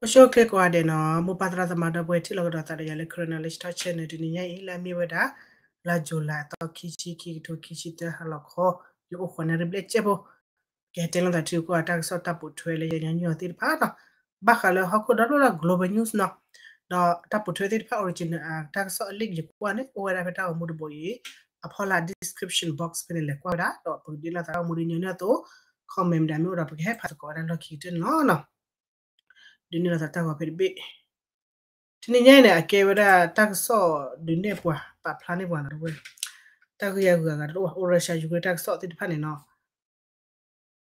အိၣ်ဆူၣ်အိၣ်ချ့ကိးဂၤဒဲးနီၤ, မိၢ်ပၢ်သရၣ်သမါဒီပုၢ်ဝဲၢ် ထံၣ်လိာ်ကဒီးသးဒီးယၤလၢ Karen Knowledge Talk Channel တနံၤညါအံၤ လၢအမ့ၢ်ဝဲဒၣ် လါ July အသီခံဆံခံ ခံကထိခံဆံသၢ ဟါလီၤခီ, ယအိၣ်ဃီၤန့ၣ်ရံၣ်ဘျဲၣ်စဲးဖိ, ကဟဲတဲလိာ်သးထံကီၢ်အတၢ်ကစီၣ်တၢ်ပိာ်ထွဲလၢယညီနုၢ်အီၤသ့ၣ်တဖၣ်နီၤ, ဘၣ်ဃးလၢဟီၣ်ခိၣ်ဒီတဖျၢၣ်လၢ global news နီၤ, ဒီးတၢ်ပိာ်ထွဲသ့ၣ်တဖၣ် original အတၢ်ကစီၣ်အ link ယကွၢ်န့ၣ် အိၣ်ဝဲဒၣ်ဖဲတၢ်ဂီၤမူတဘိအံၤ, အဖီလာ် description box ဖဲန့ၣ် လဲၤကွၢ်ဝဲဒၣ် ဒီးပကဒုးနဲၣ်လိာ်သးတၢ်ဂီၤမူဒ်ညီနုၢ်အသိး, comment မ့ၢ်ဒၣ်မ့ၢ်အိၣ်ဒီး ပကဟဲဖးသကိးဝဲဒၣ်လီၢ်ခံကတၢၢ်န့ၣ်လီၤ. ဒုးနဲၣ်လိာ်သးတၢ်ဂီၤဖဲတဘ့ၣ်, တနံၤညါအံၤန့ၣ် အကဲဝဲဒၣ်တၢ်ကစီၣ်ဒုးနဲၣ်ပှၤ ပာ်ဖျါန့ၢ်ပှၤနီၤတဝဲ, တၢ်ဂ့ၢ်အဂုၤအဂၤတအိၣ်ဘၣ်, အိၣ် Russia Ukraine တၢ်ကစီၣ်သ့ၣ်တဖၣ်န့ၣ်နီၤ,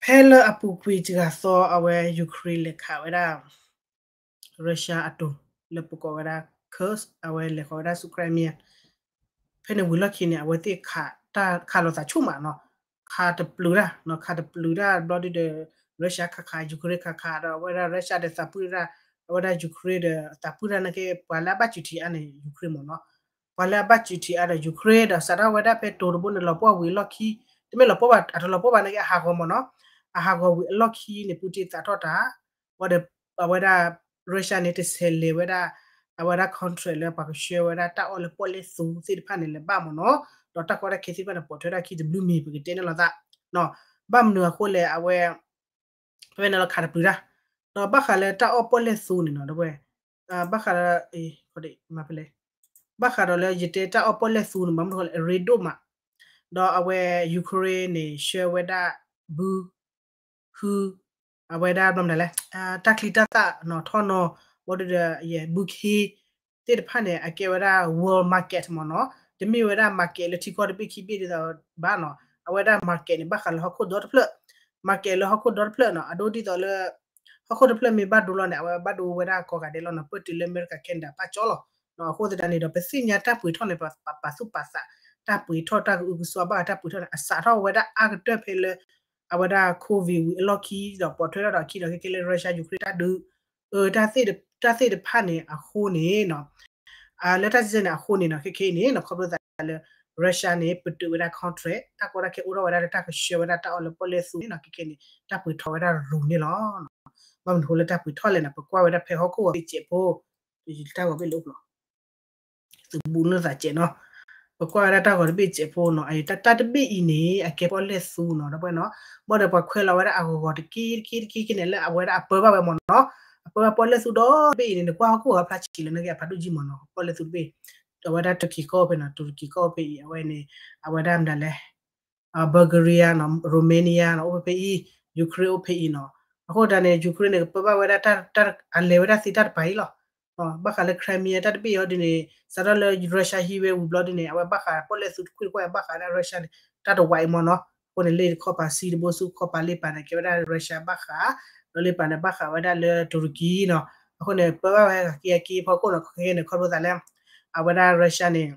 ဖဲလၢအပူၤကွံာ်တဂၤသီ အဝဲ Ukraine လဲၤခးဝဲဒၣ် Russia အတိၤ လၢပကိးဝဲဒၣ် Kursk အဝဲလဲၤဃီၤဝဲဒၣ်ဆူ Crimea, ဖဲန့ၣ်ဝံၤလီၢ်ခံန့ၣ် အဝဲသ့ၣ်ခးတၢ်ခးလိာ်သးဆူၣ်မးနီၤ, ခးတပျုၤတၢ်နီၤ, ခးတပျုၤတၢ်ဘျီဒုဒီး Russia ခးခး Ukraine ခးခးဒီး အဝဲဒၣ် Russia ဒီးသးပှၢ်တၢ်, အဝဲဒၣ် Ukraine ဒီးသးပှၢ်တၢ်နာ်က့ ပှၤလၢအဘၣ်စူးထံးအါန့ၣ် Ukraine မ့ၢ်နီၤ, ပှၤလၢအဘၣ်စူးထံးအါဒီး Ukraine ဒီးစးထီၣ်ဝဲဒၣ်ဖဲတိၤတဘိန့ၣ် လီၤပှီၢ်ဝံၤအလီၢ်ခံ, တမ့ၢ်လီၤပှီၢ်ဘၣ် အတလီၤပှီၢ်ဘၣ်နာ်က့ အဟးဂီၤမ့ၢ်နီၤ, အဟးဂီၤဝံၤအလီၢ်ခံန့ၣ် Putin သးထီၣ်တၢ်, ဝံၤဒီး အဝဲဒၣ် Russia န့ၣ် တဆဲးလဲၤဝဲဒၣ် အဝဲဒၣ် contract လၢပှၤကဆှၢဝဲဒၣ်တၢ်အီၣ်လၢပီၣ်လဲၣ်သူသ့ၣ်တဖၣ်န့ၣ် လဲၤဘၣ်မ့ၢ်နီၤ, ဒီးတၢ်ကီတၢ်ခဲသ့ၣ်တဖၣ်န့ၣ် ပိာ်ထွဲဒၣ်ခံတဘျုးမံၤ ပကတဲန့ၣ်လီၤသး, ဘၣ်မနုၤအဃိလဲၣ် အဝဲ ဖဲန့ၣ်လီၤခးတပျုၤတၢ်, ဒီးဘၣ်ဃးလၢတၢ်အီၣ်ပီၣ်လဲၣ်သူန့ၣ်နီၤ တဝဲ, ဘၣ်ဃးလၢ ဖဲလဲၣ်, ဘၣ်ဃးဒီးလၢယတဲတၢ်အီၣ်ပီၣ်လဲၣ်သူန့ၣ် ဘၣ်မနုၤအဃိလဲၣ် အရ့ဒိၣ်မး, ဒီးအဝဲ Ukraine န့ၣ် ဆှၢဝဲဒၣ် ဘု ဟု အဝဲဒၣ်ဘျီမနုၤလဲၣ်, တၢ်ချံတၢ်သၣ်နီၤ ထီၣ်နီၤ, ဘျီဒုဒီး ယဲ ဘုခ့ သ့ၣ်တဖၣ်န့ၣ် အကဲဝဲဒၣ် world market မ့ၢ်နီၤ, တမ့ၢ်ဝဲဒၣ် market လၢထံကီၢ်တဘ့ၣ်ခံဘ့ၣ်ဒ်သိးဘၣ်နီၤ, အဝဲဒၣ် market န့ၣ် ဘၣ်ဃးလၢဟီၣ်ခိၣ်ဒီတဖျၢၣ်, market လၢဟီၣ်ခိၣ်ဒီတဖျၢၣ်နီၤ, အဒိဒ်သိးလၢ ဟီၣ်ခိၣ်တဖျၢၣ်မ့ၢ်ဘၣ်ဒိလီၤန့ၣ် အဝဲဘၣ်ဒိဝဲဒၣ်ကိးဂၤဒဲးလီၤနီၤ, ပၢၢ်တုၤလၢအမဲရကၤ Canada ပၣ်ကၠီလီၤ. အဃိသတးန့ၣ်ဒီး ပသ့ၣ်ညါတၢ်ပှ့ၤထီၣ်န့ၣ် ပပာ်သူၣ်ပာ်သး, တၢ်ပှ့ၤထီၣ်တၢ်ကအုကစွါဘၣ်တၢ်ပှ့ၤထီၣ်န့ၣ် အစးထီၣ်ဝဲဒၣ်အါကတၢၢ်ဖဲလၢ အဝဲဒၣ် COVID ဝံၤအလီၢ်ခံဒီး ပိာ်ထွဲထီၣ်ဒီးအခံဒီး ခဲကဲလၢ Russia Ukraine တၢ်ဒုး တၢ်သ့ၣ်တဖၣ်န့ၣ်အဃိန့ၣ်နီၤ, လၢတၢ်စံၣ်စဲန့ၣ်အဃိန့ၣ်နီၤ ခဲခဲအံၤန့ၣ်နီၤ ခီဖျိသးလၢ Russia န့ၣ် ပတုာ်ဝဲဒၣ် contract တၢ်ကီတၢ်ခဲအိၣ်ထီၣ်ဝဲဒၣ်လၢတၢ်ကဆှၢဝဲဒၣ်တၢ်အီၣ်လၢပီၣ်လဲၣ်သူန့ၣ်နီၤ ခဲခဲန့ၣ် တၢ်ပှ့ၤထီၣ်ဝဲဒၣ်ရူၤန့ၣ်လီၤ. ဘၣ်မနုၤအဃိလၢတၢ်ပှ့ၤထီၣ်လဲၣ်နီၤ ပကွၢ်ဝဲဒၣ်ဖဲဟီၣ်ခိၣ်ဂီၤဘ့ၣ်စဲးဖိ, တၢ်ဂီၤဘ့ၣ်လၢအိၣ်ဖျိ သုးဘူးနုာ်သးစဲးနီၤ, ပကွၢ်ဝဲဒၣ်တၢ်ဂီၤတဘ့ၣ်စဲးဖိနီၤ အတၢ်တဘ့ၣ်အံၤန့ၣ် အကဲပီၣ်လဲၣ်သူနီၤ ဒီပုၢ်ဝဲၢ်နီၤ, ဘၣ်ဒီးပှၤခွဲးလီၤဝဲဒၣ်အဂီၤဂီၤတက့တက့တက့တက့န့ၣ် လၢအဝဲဒၣ်အပၢဘၣ်ဝဲမ့ၢ်နီၤ, အပၢဘၣ်ပီၣ်လဲၣ်သူဒီဘ့ၣ်အံၤန့ၣ် နကွၢ်ဟီၣ်ခိၣ်ဂီၤဖျါဆံးလၢနဂ့ၢ်အဖးဒိၣ်ကံမ့ၢ်နီၤ ပီၣ်လဲၣ်သူတဘ့ၣ်, ဒီးအဝဲဒၣ် Turkey ကီၢ်အိၣ်ဖဲနီၤ Turkey ကီၢ်အိၣ်ဖဲအံၤ အဝဲန့ၣ် အဝဲဒၣ်မတၤလဲၣ် Bulgaria နီၤ Romania နီၤ အိၣ်ဖဲဖဲအံၤ Ukraine အိၣ်ဖဲအံၤနီၤ, အဃိသတးန့ၣ် Ukraine န့ၣ် ကပၢဘၣ်ဝဲဒၣ်တၢ် အလဲၤဝဲဒၣ်သ့တၢ်တပၤအံၤလီၤ. ဘၣ်ဃးလၢ Crimea တၢ်တဘ့ၣ်အံၤဒ်န့ၣ် စးထီၣ်လၢ Russia ဟံးဝဲဝံၤဘျီဒ်န့ၣ် အဝဲဘၣ်ဃးပီၣ်လဲၣ်သူတခွံၣ်တခွါ ဘၣ်ဃးဒၣ် Russia န့ၣ် တၢ်တဝးအံၤမ့ၢ်နီၤ, အဃိန့ၣ် လ့ၣ်တခီပၤ စံတဘိဆူခီပၤလ့ၣ်ပၤန့ၣ် ကဲဝဲဒၣ် Russia ဘၣ်ဃး, ဒီးလ့ၣ်ပၤန့ၣ် ဘၣ်ဃးဝဲဒၣ်လၢ Turkey နီၤ, အဃိန့ၣ် ပၢဘၣ်ဝဲက့ၤအက့ၤဖီခိၣ်နီၤ ခဲကဲန့ၣ် ခီဖျိသးလၢ အဝဲဒၣ် Russia န့ၣ်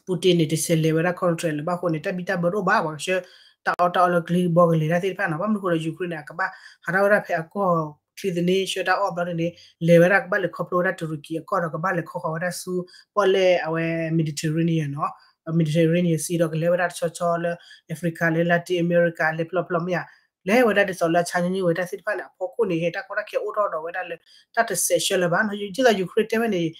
Putin န့ၣ် တဆဲးလဲၤဝဲဒၣ် contract လၢၤဘၣ်အဃိန့ၣ် တၢ်ဘံၣ်တၢ်ဘၢတအိၣ်ဘၣ် ပှၤကဆှၢတၢ်အီၣ်တၢ်အီလၢကလံၤဘီကလဲၤတၢ်သ့ၣ်တဖၣ်နီၤ, ဘၣ်မနုၤအဃိဒီး Ukraine န့ၣ် အကဘၣ်ဟးထီၣ်ဝဲဒၣ်ဖဲအကီၢ်ချံသန့ ဆှၢတၢ်အီၣ်ဘျီဒ်န့ၣ် လဲၤဝဲဒၣ်ကဘၣ်လဲၤခီဖျိဝဲဒၣ် Turkey အကီၢ်ဒီးကဘၣ်လဲၤခီဃီၤဝဲဒၣ်ဆူ ပီၣ်လဲၣ်အဝဲ Mediterranean နီၤ, Mediterranean Sea ဒီးကလဲၤဝဲဒၣ်တဆီဆီလၢ Africa လၢ Latin America လဲၤဖျီဖျီမ့ၢ်ဧါ လဲၤဝဲဒၣ်ဒ်သိးလၢအဆါညီနုၢ်ဝဲတၢ်သ့ၣ်တဖၣ်န့ၣ် အဖီခိၣ်န့ၣ် ဟဲတၢ်ကီတၢ်ခဲအိၣ်ထီၣ်ဒီးဝဲဒၣ်လၢ တၢ်တဆဲးဆှၢလၢၤဘၣ်နီၤ, ဒ်သိး Ukraine တဲဝဲန့ၣ်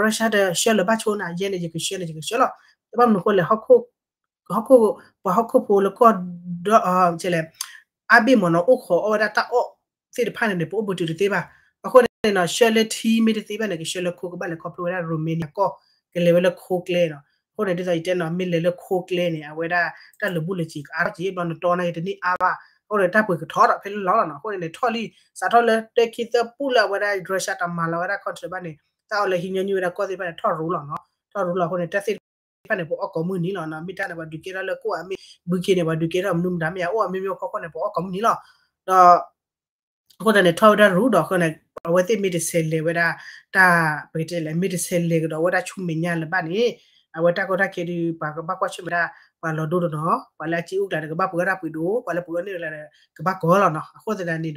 Russia တဆှၢလၢၤဘၣ်ဆိနၤ ယဲန့ၣ် ယကဆှၢန့ၣ် ယကဆှၢလီၤ, ဘၣ်မနုၤအဃိလဲၣ် ဟီၣ်ခိၣ် ပှၤဟီၣ်ခိၣ်ဖိလၢကီၢ်ဒီး အါဘ့ၣ်မ့ၢ်နီၤ အိၣ်ခိးအီၣ်ဝဲဒၣ်တၢ်အီၣ်သ့ၣ်တဖၣ်န့ၣ်န့ၣ် ပအိၣ်ဘၣ်တုၤတသ့ဘၣ်, အဃိန့ၣ်နီၤ ဆှၢလၢထံမ့ၢ်တသ့ဘၣ်န့ၣ် ကဆှၢလၢခိကဘၣ်လဲၤခီဖျိဝဲဒၣ် Romania ကီၢ် ကလဲၤဝဲလၢခိကျဲနီၤ, အဃိန့ၣ် ဒ်သိးယတဲနီၤ မ့ၢ်လဲၤလၢခိကျဲန့ၣ် အဝဲဒၣ်တၢ်လၢာ်ဘူၣ်လၢာ်စ့ၤကအါထီၣ်က့ၤ ဘျီနတီန့ၣ် တန့ၢ်အါဘၣ်, အဃိန့ၣ် တၢ်ပှ့ၤကထီထီၣ်ဖဲလၢလီၤလီၤနီၤ, အဃိန့ၣ်န့ၣ် ထီၣ်လံ စးထီၣ်လၢတဲခံသၢပူၣ်လၢအဝဲဒၣ် Russia တမၤလီၤဝဲဒၣ် contract ဘၣ်န့ၣ် တၢ်အီၣ်လၢဟံးညီနုၢ်ဝဲဒၣ်ကီၢ်သ့ၣ်တဖၣ်န့ၣ် ထီၣ်ရူၤလီၤနီၤ, ထီၣ်ရူၤလီၤအဃိန့ၣ် တၢ်သ့ၣ်တဖၣ်န့ၣ် ပအီၣ်ကိးမုၢ်နံၤလီၤနီၤ, မ့ၢ်တၢ်န့ၣ် ပှၤဒုးကဲထီၣ်လၢကိၣ်ဧါ မ့ၢ်ဘုခ့န့ၣ် ပှၤဒုးကဲထီၣ်မနုၤမတၤမ့ၢ်ဧါ အိၣ်ဧါမ့ၢ်မ့ၢ်ဖီခိၣ်န့ၣ် ပအီၣ်ကိးမုၢ်နံၤလီၤ, ဒီး အဃိသတးန့ၣ် ထီၣ်ဝဲဒၣ်ရူၤဒီးအဃိန့ၣ် အဝဲသ့ၣ်မ့ၢ်တဆဲးလဲၤဝဲဒၣ် တၢ် ပကတဲလဲၣ် မ့ၢ်တဆဲးလဲၤကဒီးဝဲဒၣ်ဆူမဲာ်ညါလၢၤဘၣ်န့ၣ် အဝဲတၢ်ကီတၢ်ခဲဒီး ပှၤကဘၣ်ကွၢ်ဆၢၣ်မဲာ်ဒၣ် ပှၤလီၤဒိတနီၤ ပှၤလၢအစ့အိၣ်ကျါဒီး ကဘၣ်ပှဲၤဒၣ်ပှ့ၤဒိၣ် ပှၤလၢပှဲၤဒိၣ်န့ၣ်လၢ ကဘၣ်ကီလီၤနီၤ, အဃိသတးန့ၣ်ဒီး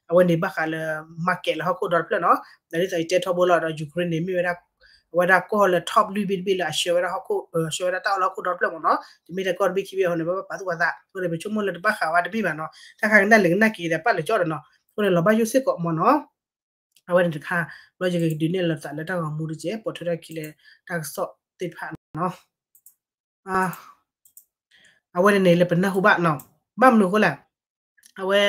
အဝဲန့ၣ်ဘၣ်ဃးလၢ market လၢဟီၣ်ခိၣ်ဒီတဖျၢၣ်နီၤ, ဒ်သိးယတဲထီဘိလီၤဒီး Ukraine န့ၣ် မ့ၢ်ဝဲဒၣ် အဝဲဒၣ်ကီၢ်လၢ top လွံၢ်ဘ့ၣ်တဘ့ၣ်လၢအဆှၢဝဲဒၣ်ဟီၣ်ခိၣ် ဆှၢဝဲဒၣ်တၢ်အီၣ်လၢဟီၣ်ခိၣ်ဒီတဖျၢၣ်မ့ၢ်နီၤ, တမ့ၢ်ထဲကီၢ်တဘ့ၣ်ခံဘ့ၣ်အဃိန့ၣ် ဘၣ်ပာ်သူၣ်ပာ်သး အဃိန့ၣ် ပဆိကမိၣ်လၢတဘၣ်ဃးဝဲတဘ့ၣ်ဘၣ်နီၤ, တၢ်ခါကနၣ်လဲၤကနၣ်က့ၤဒီးပာ်လၢကၠီဒီးနီၤ, အဃိန့ၣ် လီၤဘၣ်ယိၣ်စ့ၢ်ကီးမ့ၢ်နီၤ, အဝဲန့ၣ်တခါ ဘျီယကကဒုးနဲၣ်လီၤသးလၢတၢ်ဂီၤမူတက့ၢ် ပိာ်ထွဲတၢ်ခံလၢတၢ်ကစီၣ်သ့ၣ်တဖၣ်နီၤ. အဝဲန့ၣ်န့ၣ် လၢပနၢ်ဟူဘၣ်နီၤ, ဘၣ်မနုၤအဃိလဲၣ်, အဝဲ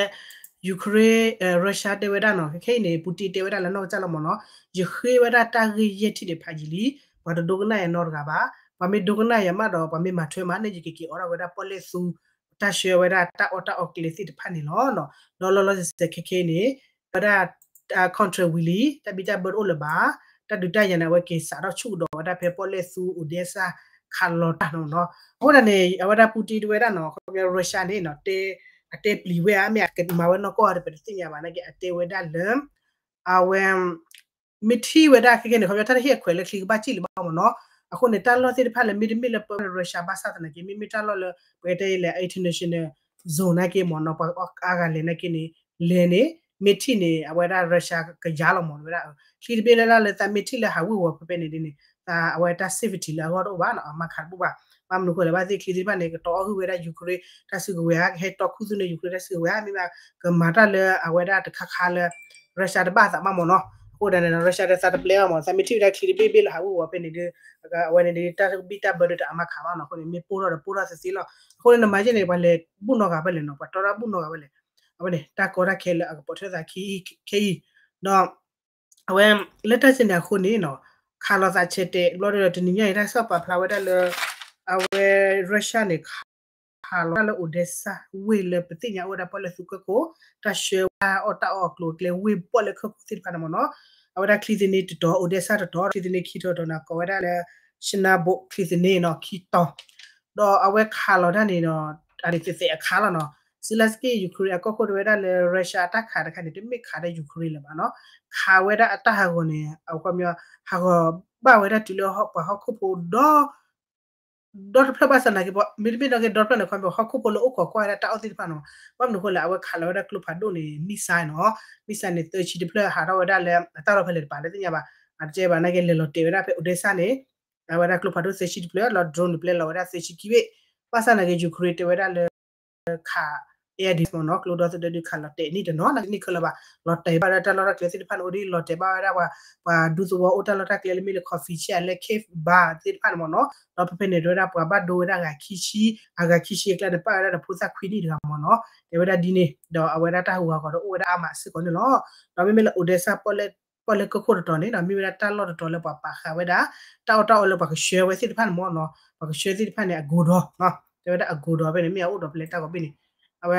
Ukraine, Russia တဲဝဲဒၣ်နီၤ, ခဲခဲအံၤန့ၣ် Putin တဲဝဲဒၣ်လၢနီၢ်ကစၢ်လီၤမ့ၢ်နီၤ, ယဃ့ဝဲဒၣ်တၢ်ဂ့ၢ်ယဲၢ်ထံၣ်န့ၣ်ဖးယံာ်လံ, ပှၤတဒိကနၣ်ယၤနီတဂၤဘၣ်, ပှၤမ့ၢ်ဒိကနၣ်ယၤမးဒီး ပှၤမ့ၢ်မၤထွဲမးန့ၣ် ယကက့ၤအိးထီၣ်ဝဲဒၣ်ပီၣ်လဲၣ်သူ တၢ်ဆှၢဝဲဒၣ်တၢ်အီၣ်တၢ်အီကျဲသ့ၣ်တဖၣ်န့ၣ်လီၤ. ဒီးလီၤလီၤဆဲးဆဲးခဲခဲအံၤန့ၣ် အဝဲဒၣ် contract ဝံၤလံ, တၢ်ဘံၣ်တၢ်ဘၢတအိၣ်လၢၤဘၣ်, တၢ်ဒုးတၢ်ယၤန့ၣ် အဝဲက့ၤစးထီၣ်ဆူၣ်ကဒီးဝဲဒၣ်ဖဲပီၣ်လဲၣ်သူ Odesa ခးလီၤတၢ်နီၤ. အဃိသတးန့ၣ် အဝဲဒၣ် Putin တဲဝဲဒၣ်နီၤ, ခီပညီ Russia န့ၣ်နီၤ, အတဲပျံၤဝဲဧါ မ့ၢ်အကမၤဝဲနီၢ်ကီၢ်ဧါ ပတသ့ၣ်ညါဘၣ်နာ်က့ အတဲဝဲဒၣ်လၢ အဝဲ မ့ၢ်ထံၣ်ဝဲဒၣ်ခဲခဲန့ၣ် ခီပညီတၢ်တဟ့ၣ်အခွဲးလၢချံကဘၣ်စံၣ်လၢၤဘၣ်မ့ၢ်နီၤ, အဃိန့ၣ် တၢ်လီၢ်သ့ၣ်တဖၣ်လၢမ့တမ့ၢ်လၢပ Russia ဘၣ်ဆၣ်သနာ်က့ မ့မ့ၢ်တၢ်လီၢ်လၢ ပကတဲလၢ international zone နာ်က့မ့ၢ်နီၤ, ပှၤအါဂၤလဲၤနာ်က့န့ၣ် လဲၤန့ၣ် မ့ၢ်ထံၣ်န့ၣ် အဝဲဒၣ် Russia ကယၤလီၤမ့ၢ်ဝဲဒၣ် ချံတဘ့ၣ်လၢ်လၢ်လၢသးမ့ၢ်ထံၣ်လၢဟးဝ့ၤဝီၤဖဲဖဲန့ၣ်ဒ်န့ၣ် သးအဝဲတၢ် safety လၢအဂီၢ်တအိၣ်ဘၣ်နီၤ, အမၤခးတဘူၣ်ဘၣ်. ဘၣ်မနုၤအဃိလဲၣ် ဘၣ်သ့ၣ်ချံသ့ၣ်တဖၣ်န့ၣ် ကတီၤအီၣ်ဟုၣ်ဝဲဒၣ် Ukraine တၢ်စုကဝဲၤဧါ, ကဟဲတီၢ်ခူသူၣ်န့ၢ် Ukraine တၢ်စုကဝဲၤဧါ, မ့ၢ်ဘၣ်ကမၤတၢ်လၢအဝဲဒၣ်တခါခါလၢ Russia တဘၣ်အသးဘၣ်မ့ၢ်နီၤ. အဃိဒၣ်န့ၣ် Russia တသးတပျဲဘၣ်မ့ၢ် သးမ့ၢ်ထံၣ်ဝဲဒၣ်ချံတဘ့ၣ်ဘ့ၣ်လၢဟးဝ့ၤဝီၤဖဲန့ၣ်ဒီး အဝဲန့ၣ်ဒီး တၢ်ဘံၣ်တၢ်ဘၢဒီးတၢ်အမၤခးဘၣ်နီၤ. အဃိန့ၣ် မ့ၢ်ပိၢ်ထီၣ်ဒီးပိၢ်ထီၣ်သ့သ့လီၤ. အဃိန့ၣ် နမၤယဲၢ်န့ၣ် ပှၤလဲၤဘူၣ်နီတဂၤဖဲလဲၣ်နီၤ, ပှၤတီတၢ်ဘူၣ်နီတဂၤဖဲလဲၣ်. အဝဲန့ၣ် တၢ်ကီတၢ်ခဲလၢအကပိာ်ထွဲသးခံခဲအံၤ ဒီး အဝဲ လၢတၢ်စဲန့ၣ်အဃိန့ၣ်နီၤ, ခးလီၤသးဆဲးတဲာ်ဘျီဒီး တနံၤညါအံၤ တၢ်ကစီၣ်ပာ်ဖျါဝဲဒၣ်လၢ အဝဲ Russia န့ၣ် ခးလီၤတၢ်လၢ Odesa ဝ့ၢ်လၢပသ့ၣ်ညါအိၣ်ဝဲဒၣ်ပီၣ်လဲၣ်သူကၢၢ်ခိၣ်, တၢ်ဆှၢဝဲဒၣ်အီၣ်တၢ်အီၣ်အကျိၤအကျဲဝ့ၢ်ပီၣ်လဲၣ်ကၢၢ်ခိၣ်သ့ၣ်တဖၣ်န့ၣ်မ့ၢ်နီၤ. အဝဲဒၣ်ချံသ့န့ၣ်တတီၤ Odesa တတီၤ, ချံသ့န့ၣ်ခံတီၤတတီၤန့ၣ် ကိးဝဲဒၣ်လၢ Chernobog ချံသ့န့ၣ်နီၤ ခံတီၤ ဒီးအဝဲခးလီၤတၢ်န့ၣ်ဒီး အဒ်သ့ၣ်သ့ၣ်အခါလီၤနီၤ. Zelenskyy Ukraine အကီၢ်ခိၣ်တဲဝဲဒၣ်လၢ Russia အတၢ်ခးတခါန့ၣ် တမ့ၢ်ခးဒီး Ukraine လၢၤဘၣ်နီၤ, ခးဝဲဒၣ်အတၢ်ဟးဂီၤန့ၣ် အခီပညီ ဟးဂီၤဘၣ်ဝဲဒၣ်တုၤလၢပှၤဟီၣ်ခိၣ်ဖိဒီ ဒီတဖျၢၣ်ဘၣ်ဆၣ်သနာ်က့ မ့တမ့ၢ်ဒီးက့ၤဒီတဖျၢၣ်န့ၣ် ခီပညီ ဟီၣ်ခိၣ်ဖိလၢအိၣ်ခိးကွၢ်ဝဲဒၣ်တၢ်အီၣ်သ့ၣ်တဖၣ်နီၤ. ဘၣ်မနုၤအဃိလဲၣ် အဝဲခးလီၤဝဲဒၣ်ကျိဖးဒိၣ်န့ၣ် missile နီၤ, missile န့ၣ် သၢဆံတဖျၢၣ် ဟးထီၣ်ဝဲဒၣ်လၢအတၢ်လီၢ်ဖဲလဲၣ်တပၤ တသ့ၣ်ညါဘၣ်. အတဲဘၣ်နာ်က့ လဲၤလီၤတဲာ်ဝဲဒၣ်ဖဲ Odesa န့ၣ် အဝဲဒၣ်ကျိဖးဒိၣ်သၢဆံတဖျၢၣ် လီၤ drone န့ၣ် ပျဲလီၤဝဲဒၣ်သၢဆံခံဘ့ၣ်. ဘၣ်ဆၣ်သနာ်က့ Ukraine တဲဝဲဒၣ်လၢ ခး air defense မ့ၢ်နီၤ, ကျိဒီသဒၢဒုးခးလီၤတဲာ်န့ၣ်တနီၤ နာ်က့န့ၣ်ခဲလၢာ်ဘၣ်, လီၤတဲာ်ဘၣ်ဝဲဒၣ်တၢ်လီၢ်တၢ်ကျဲသ့ၣ်တဖၣ်န့ၣ် အိၣ်ဒ်လီၤတဲာ်ဘၣ်ဝဲဒၣ်ပှၤ ပှၤဒူသဝီအိၣ်တၢ်လီၢ်တၢ်ကျဲလၢမ့ၢ်လၢ ခီၣ်ဖံးဆံး လၢ Kyiv ဘၣ်သ့ၣ်တဖၣ်န့ၣ်မ့ၢ်နီၤ. ဒီးဖဲဖဲန့ၣ် တဲဝဲဒၣ်ပှၤဘၣ်ဒိဝဲဒၣ်ဂၤခံဆံ, အဂၤခံဆံအကျါန့ၣ် ပာ်ဝဲဒၣ်ဒီးဖိသၣ်ခွံနံၣ်တဂၤမ့ၢ်နီၤ. တဲဝဲဒၣ်ဒ်န့ၣ် ဒီးအဝဲဒၣ်တၢ်ဟူးဂဲၤဂီၤဒီးအိၣ်ဝဲဒၣ်အါမးစ့ၢ်ကီးန့ၣ်လီၤ. ဒီးမ့မ့ၢ်လၢ Odesa ပီၣ်လဲၣ်ကၢၢ်ခိၣ်တတီၤန့ၣ်ဒီး မ့ၢ်ဝဲဒၣ်တၢ်လီၢ်တတီၤလၢပှၤပာ်ဃာ်ဝဲဒၣ် တၢ်အီၣ်တၢ်အီလၢပှၤကဆှၢဝဲသ့ၣ်တဖၣ်န့ၣ်မ့ၢ်နီၤ, ပှၤကဆှၢသ့ၣ်တဖၣ်န့ၣ် အကိၤဒီး တဲဝဲဒၣ်အကိၤဒီးဖဲန့ၣ် မ့ၢ်အအိၣ်ဒီးဖဲလဲၣ်တၢ်ဂီၤဘ့ၣ်န့ၣ် အဝဲ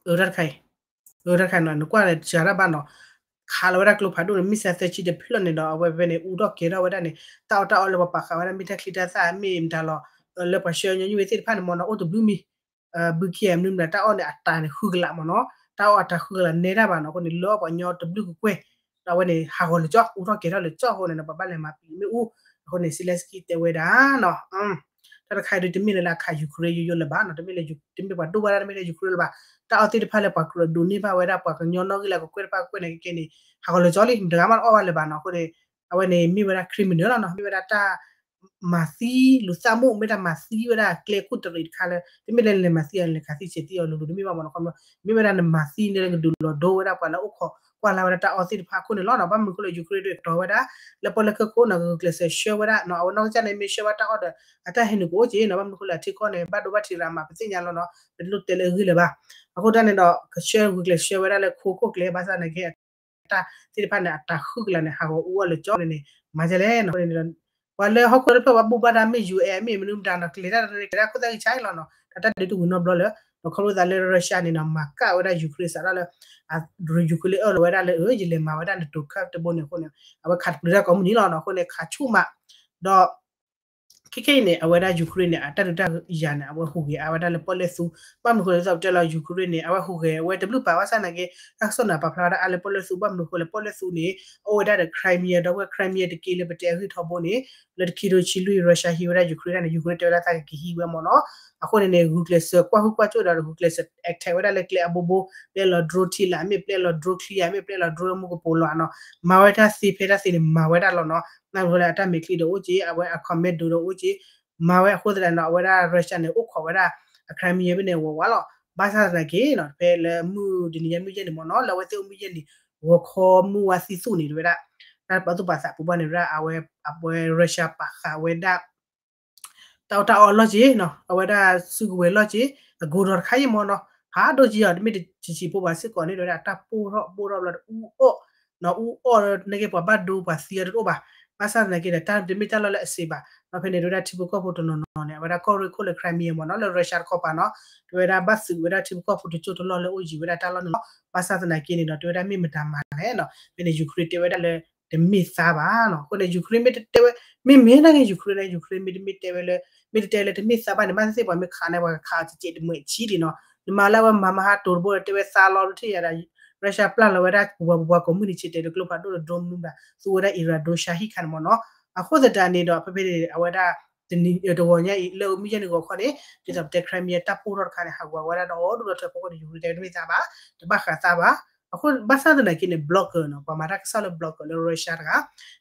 အတၢ်တခါအံၤ အတၢ်တခါနီၤ နကွၢ်လၢစှၤတၢ်ဘၣ်နီၤ, ခးလီၤဝဲဒၣ်ကျိဖးဒိၣ်န့ၣ် missile သၢဆံတဖျၢၣ်န့ၣ်ဒီး အဝဲဖဲန့ၣ် အူထီၣ်ကဲၤထီၣ်ဝဲဒၣ်န့ၣ် တၢ်အီၣ်တၢ်အီလၢပှၤပာ်ဃာ်ဝဲဒၣ် မ့ၢ်တၢ်ချံတၢ်သၣ်မ့ၢ်မတၤလီၤ, လၢပှၤဆှၢညီနုၢ်ဝဲသ့ၣ်တဖၣ်န့ၣ်မ့ၢ်နီၤ အိၣ်တဘျုးမံၤ ဘုခ့မနုၤမတၤ တၢ်အီၣ်န့ၣ်အတၤန့ၣ်ဃုကလးမ့ၢ်နီၤ, တၢ်အီၣ်အတၤဃုကလးနဲဒၣ်ဘၣ်နီၤ, အဃိန့ၣ် လၢပှၤညီတဘျုးကကွဲၢ်, ဒီးအဝဲန့ၣ် ဟးဂီၤလၢာ်ကၠီ အူထီၣ်ကဲၤထီၣ်လၢာ်ကၠီအဃိန့ၣ် ပှၤဘၣ်လဲၤမၤပျံၤမ့ၣ်အူ, အဃိန့ၣ် Zelenskyy တဲဝဲဒၣ်နီၤ, တၢ်တခါအံၤဒုး တမ့ၢ်လၢလၢအခး Ukraine ယိယိလၢၤဘၣ်နီၤ, တမ့ၢ်လၢ တမ့ၢ်ပှၤဒိၣ်ဘၣ်တၢ် တမ့ၢ်လၢ Ukraine လၢၤဘၣ်, တၢ်အီၣ်သ့ၣ်တဖၣ်လၢပှၤကြၢးဒိးန့ၢ်ဘၣ်ဝဲဒၣ် ပှၤကညီနီၢ်ဂံၢ်လၢကကွဲၢ်တဖၣ်ကွဲၢ်န့ၣ်ကကဲန့ၣ် ဟးဂီၤလၢာ်ကၠီလံ မတၤဂၤမးတအီၣ်ဘၣ်လၢၤဘၣ်နီၤ, အဃိန့ၣ် အဝဲန့ၣ်မ့ၢ်ဝဲဒၣ် criminal လီၤနီၤ, မ့ၢ်ဝဲဒၣ်တၢ် မၤသံလူၤသးမူ မ့ၢ်တၢ်မၤသံဝဲဒၣ်ကျဲခိၣ်တရံးတခါလၢ တမ့ၢ်လၢလဲၤမၤသံအီၤ လဲၤခးသံဆဲးသံအီၤလိၤလိၤတမ့ၢ်ဘၣ်မ့ၢ်နီၤ, မ့ၢ်ဝဲဒၣ်နမၤသံန့ၣ် ကဒုးလီၤဒိဝဲဒၣ်ပှၤလၢအိၣ်ခိးကွၢ်လၢ်ဝဲဒၣ်တၢ်အီၣ်သ့ၣ်တဖၣ်အခိၣ်န့ၣ်လီၤနီၤ, ဘၣ်မနုၤအဃိလဲၣ် Ukraine ဒုးကတီၤဝဲဒၣ် လၢပီၣ်လဲၣ်ကၢၢ်ခိၣ်နီၤ ဂုာ်ကျဲးစၢးဆှၢဝဲဒၣ်နီၤ, အဝဲနီၢ်ကစၢ်န့ၣ်မ့ၢ်ဆှၢဘၣ်တၢ်အီၣ်ဒီး အတၢ်ဟဲနုာ်ကအိၣ်က့ၤနီၤ, ဘၣ်မနုၤအဃိလဲၣ် အထံကီၢ်န့ၣ် ဘၣ်ဒိဘၣ်ထံးရၤမး ပသ့ၣ်ညါလီၤနီၤ, ပတလိၣ်တဲလၢအဂ့ၢ်လၢၤဘၣ်, အဃိတၢ်န့ၣ်ဒီး ကဆှၢဂုာ်ကျဲးစၢးဝဲဒၣ်လၢခိခိၣ်ကျဲ ဘၣ်ဆၣ်သနာ်က့ တၢ်သ့ၣ်တဖၣ်န့ၣ် အတၤဃုကလးန့ၣ် ဟးဂီၤအူအီၣ်လၢာ်ကၠီန့ၣ်န့ၣ် မၤဒ်လဲၣ်နီၤ, အဃိန့ၣ်ဒီး ပှၤလၢဟီၣ်ခိၣ်တဖျၢၣ်ပှၤဘူၣ်ဘၣ်တၢ်မ့ၢ် ယူၢ်အဲၣ် မ့ၢ်မနုၤမတၤနီၤ ကလဲၤတၢ်တရံး ကလဲၤတၢ်ခိၣ်သၣ်ဂံၢ်ဆါအံၤလီၤနီၤ, တၢ်တၢ်ဒုးတဝံၤနီတဘျီလၢ ဒီးခီဖျိသးလၢ Russia န့ၣ်နီၤ မၤကၣ်ဝဲဒၣ် Ukraine စးထီၣ်လၢ Ukraine လၢအၢၣ်လီၤဝဲဒၣ်လၢ ယလဲၤမၤဝဲဒၣ် NATO ခၢၣ်တဘိန့ၣ်အဃိန့ၣ် အဝဲခးတပျုၤတၢ်ကိးမုၢ်နံၤလီၤနီၤ, အဃိန့ၣ် ခးဆူၣ်မး ဒီး ခဲခဲအံၤန့ၣ် အဝဲဒၣ် Ukraine န့ၣ် အတၢ်ဒုးတၢ်ယၤန့ၣ် အဝဲဟူးဂဲၤအါဝဲဒၣ်လၢပီၣ်လဲၣ်သူ, ဘၣ်မနုၤအဃိလဲၣ် သိးပတဲလီၤ Ukraine န့ၣ် အဝဲဟူးဂဲၤဝဲတဘျုးပာ်ဘၣ်ဆၣ်သနာ်က့ တၢ်ကစီၣ်န့ၣ်ပာ်ဖျါဝဲဒၣ်အါလၢပီၣ်လဲၣ်သူ, ဘၣ်မနုၤအဃိလဲၣ် ပီၣ်လဲၣ်သူန့ၣ် အအိၣ်ဝဲဒၣ်ဒီး Crimea ဒီးဝဲ Crimea တက့ၢ်လၢပတဲအဂ့ၢ်ထီဘိန့ၣ် လၢတခံထိဆံလွံၢ် Russia ဟံးဝဲဒၣ် Ukraine န့ၣ် Ukraine တဲဝဲဒၣ်သးကက့ၤဟံးဝဲမ့ၢ်နီၤ, အဃိန့ၣ်န့ၣ် ဂုာ်ကျဲးစၢးကွၢ်ဟုၣ်ကွၢ်စိၣ်ဒီး ဂုာ်ကျဲးစၢး attack ဝဲဒၣ်လၢကျဲအဘိဘိ, ပျဲလီၤ drone ထံလာ်မ့ၢ် ပျဲလီၤ drone ချံယၤမ့ၢ် ပျဲလီၤ drone မူကပိာ်လီၤနီၤ, မၤဝဲတၢ်သ့ဖဲတၢ်သ့န့ၣ် မၤဝဲဒၣ်လီၤနီၤ, ဘၣ်မနုၤအဃိလဲၣ် အတၢ်မဲာ်ချံဒီးအိၣ်က့ၤ အဝဲအ commando ဒီးအိၣ်က့ၤ မၤဝဲအဃိသတးဒီး အဝဲဒၣ် Russia န့ၣ် အိၣ်ခိးဝဲဒၣ် အ Crimea ဖဲန့ၣ် ဝးဝးလီၤ, ဘၣ်ဆၣ်သနာ်က့နီၤ ဖဲလၢမုၢ်တနံၤညါမုၢ်ယဲၢ်န့ၣ်မ့ၢ်နီၤ လၢအဝဲသ့ၣ်အိၣ်မုၢ်ယဲၢ်န့ၣ် ဂီၤခီမုၢ်ဝါသံသူၣ်န့ၣ် တဲဝဲဒၣ် တၢ်ပာ်သူၣ်ပာ်သးပူၤဘၣ်န့ၣ် တဲဝဲဒၣ် အဝဲ အဝဲ Russia ပာ်ဃာ်ဝဲဒၣ် တၢ်အီၣ်တၢ်အီလီၢ်က့နီၤ အဝဲဒၣ်စုကဝဲၤလီၢ်က့ အကိဒီးတခါအံၤမ့ၢ်နီၤ ဖးဒိၣ်က့အီၤ တမ့ၢ်တဆံးဆံးဖိဘၣ်စ့ၢ်ကီးန့ၣ် တဲဝဲဒၣ် တၢ်ပိၢ်ထီၣ်ပိၢ်ထီၣ်ဘျီတအူအီၣ် အူအီၣ်နာ်က့ ပှၤဘၣ်ဒိပှၤသံအီၤတအိၣ်ဘၣ်. ဘၣ်ဆၣ်သနာ်က့ဒီး တၢ်တမ့ၢ်တၢ်လီၢ်လၢအစ့ဘၣ်နီၤ ဖဲန့ၣ် တဲဝဲဒၣ်ထံဖိကီၢ်ဖိတနီၤနီၤန့ၣ် အဝဲဒၣ်ကီၢ်ရ့ၣ်ခိၣ်လၢ Crimea မ့ၢ်နီၤ လၢ Russia တခီပၤနီၤ တဲဝဲဒၣ်ဘၣ်သုးဝဲဒၣ်ထံဖိကီၢ်ဖိတစိၢ်တလီၢ်လၢအိၣ်ယံၤဝဲဒၣ်တၢ်လီၢ်န့ၣ်လီၤ. ဘၣ်ဆၣ်သနာ်က့န့ၣ်ဒီး တဲဝဲဒၣ်မ့ၢ်မတၤမၤလဲၣ်နီၤ ဖဲန့ၣ် Ukraine တဲဝဲဒၣ်လၢ တမ့ၢ်သးဘၣ်နီၤ အဃိန့ၣ် Ukraine မ့ၢ်တတဲဝဲ မ့မ့ၢ်နာ်က့ Ukraine န့ၣ် Ukraine မ့ၢ်တမ့ၢ်တဲဝဲလၢ မ့ၢ်တတဲလၢတမ့ၢ်သးဘၣ်န့ၣ် ဘၣ်သ့ၣ်သ့ၣ်ပှၤမ့ၢ်ခးန့ၣ် ပှၤကခးအီၤစဲးစဲးတမှဲးဆံလံနီၤ နမၤလၢအဝဲမၤမဟါတိၤတဘိဒီး တဲဝဲသးလီၤတထံၣ်ယၤဒီး Russia ပျၢ်လီၤဝဲဒၣ်ပပှၤပပှၤကိးမုၢ်နံၤဆံးတဲာ်တကျိဖးဒိၣ်ဒီး drone မနုၤဘၣ် သူဝဲဒၣ် Iran drone ရှါဟံၣ်ခါန့ၣ်မ့ၢ်နီၤ အဃိသတးန့ၣ်ဒီး ဖဲဖဲန့ၣ် အဝဲဒၣ် တဂီၤညါအံၤ လၢမုၢ်ယဲၢ်နံၤဂီၤခီန့ၣ် ဒ်သိးပတဲ Crimea တၢ်ပိၢ်ထီၣ်တခါန့ၣ် ဟးဂီၤဝဲဒၣ်ဒီးအီၤဒိၣ်ဒီးထၢဖီခိၣ်န့ၣ် Ukraine တဲတမ့ၢ်သးဘၣ် တဘၣ်ဃးသးဘၣ် အဃိဘၣ်ဆၣ်သနာ်က့န့ၣ် blogger နီၤ ပှၤမၤတၢ်ကစီၣ်လၢ blogger လၢ Russia တဂၤ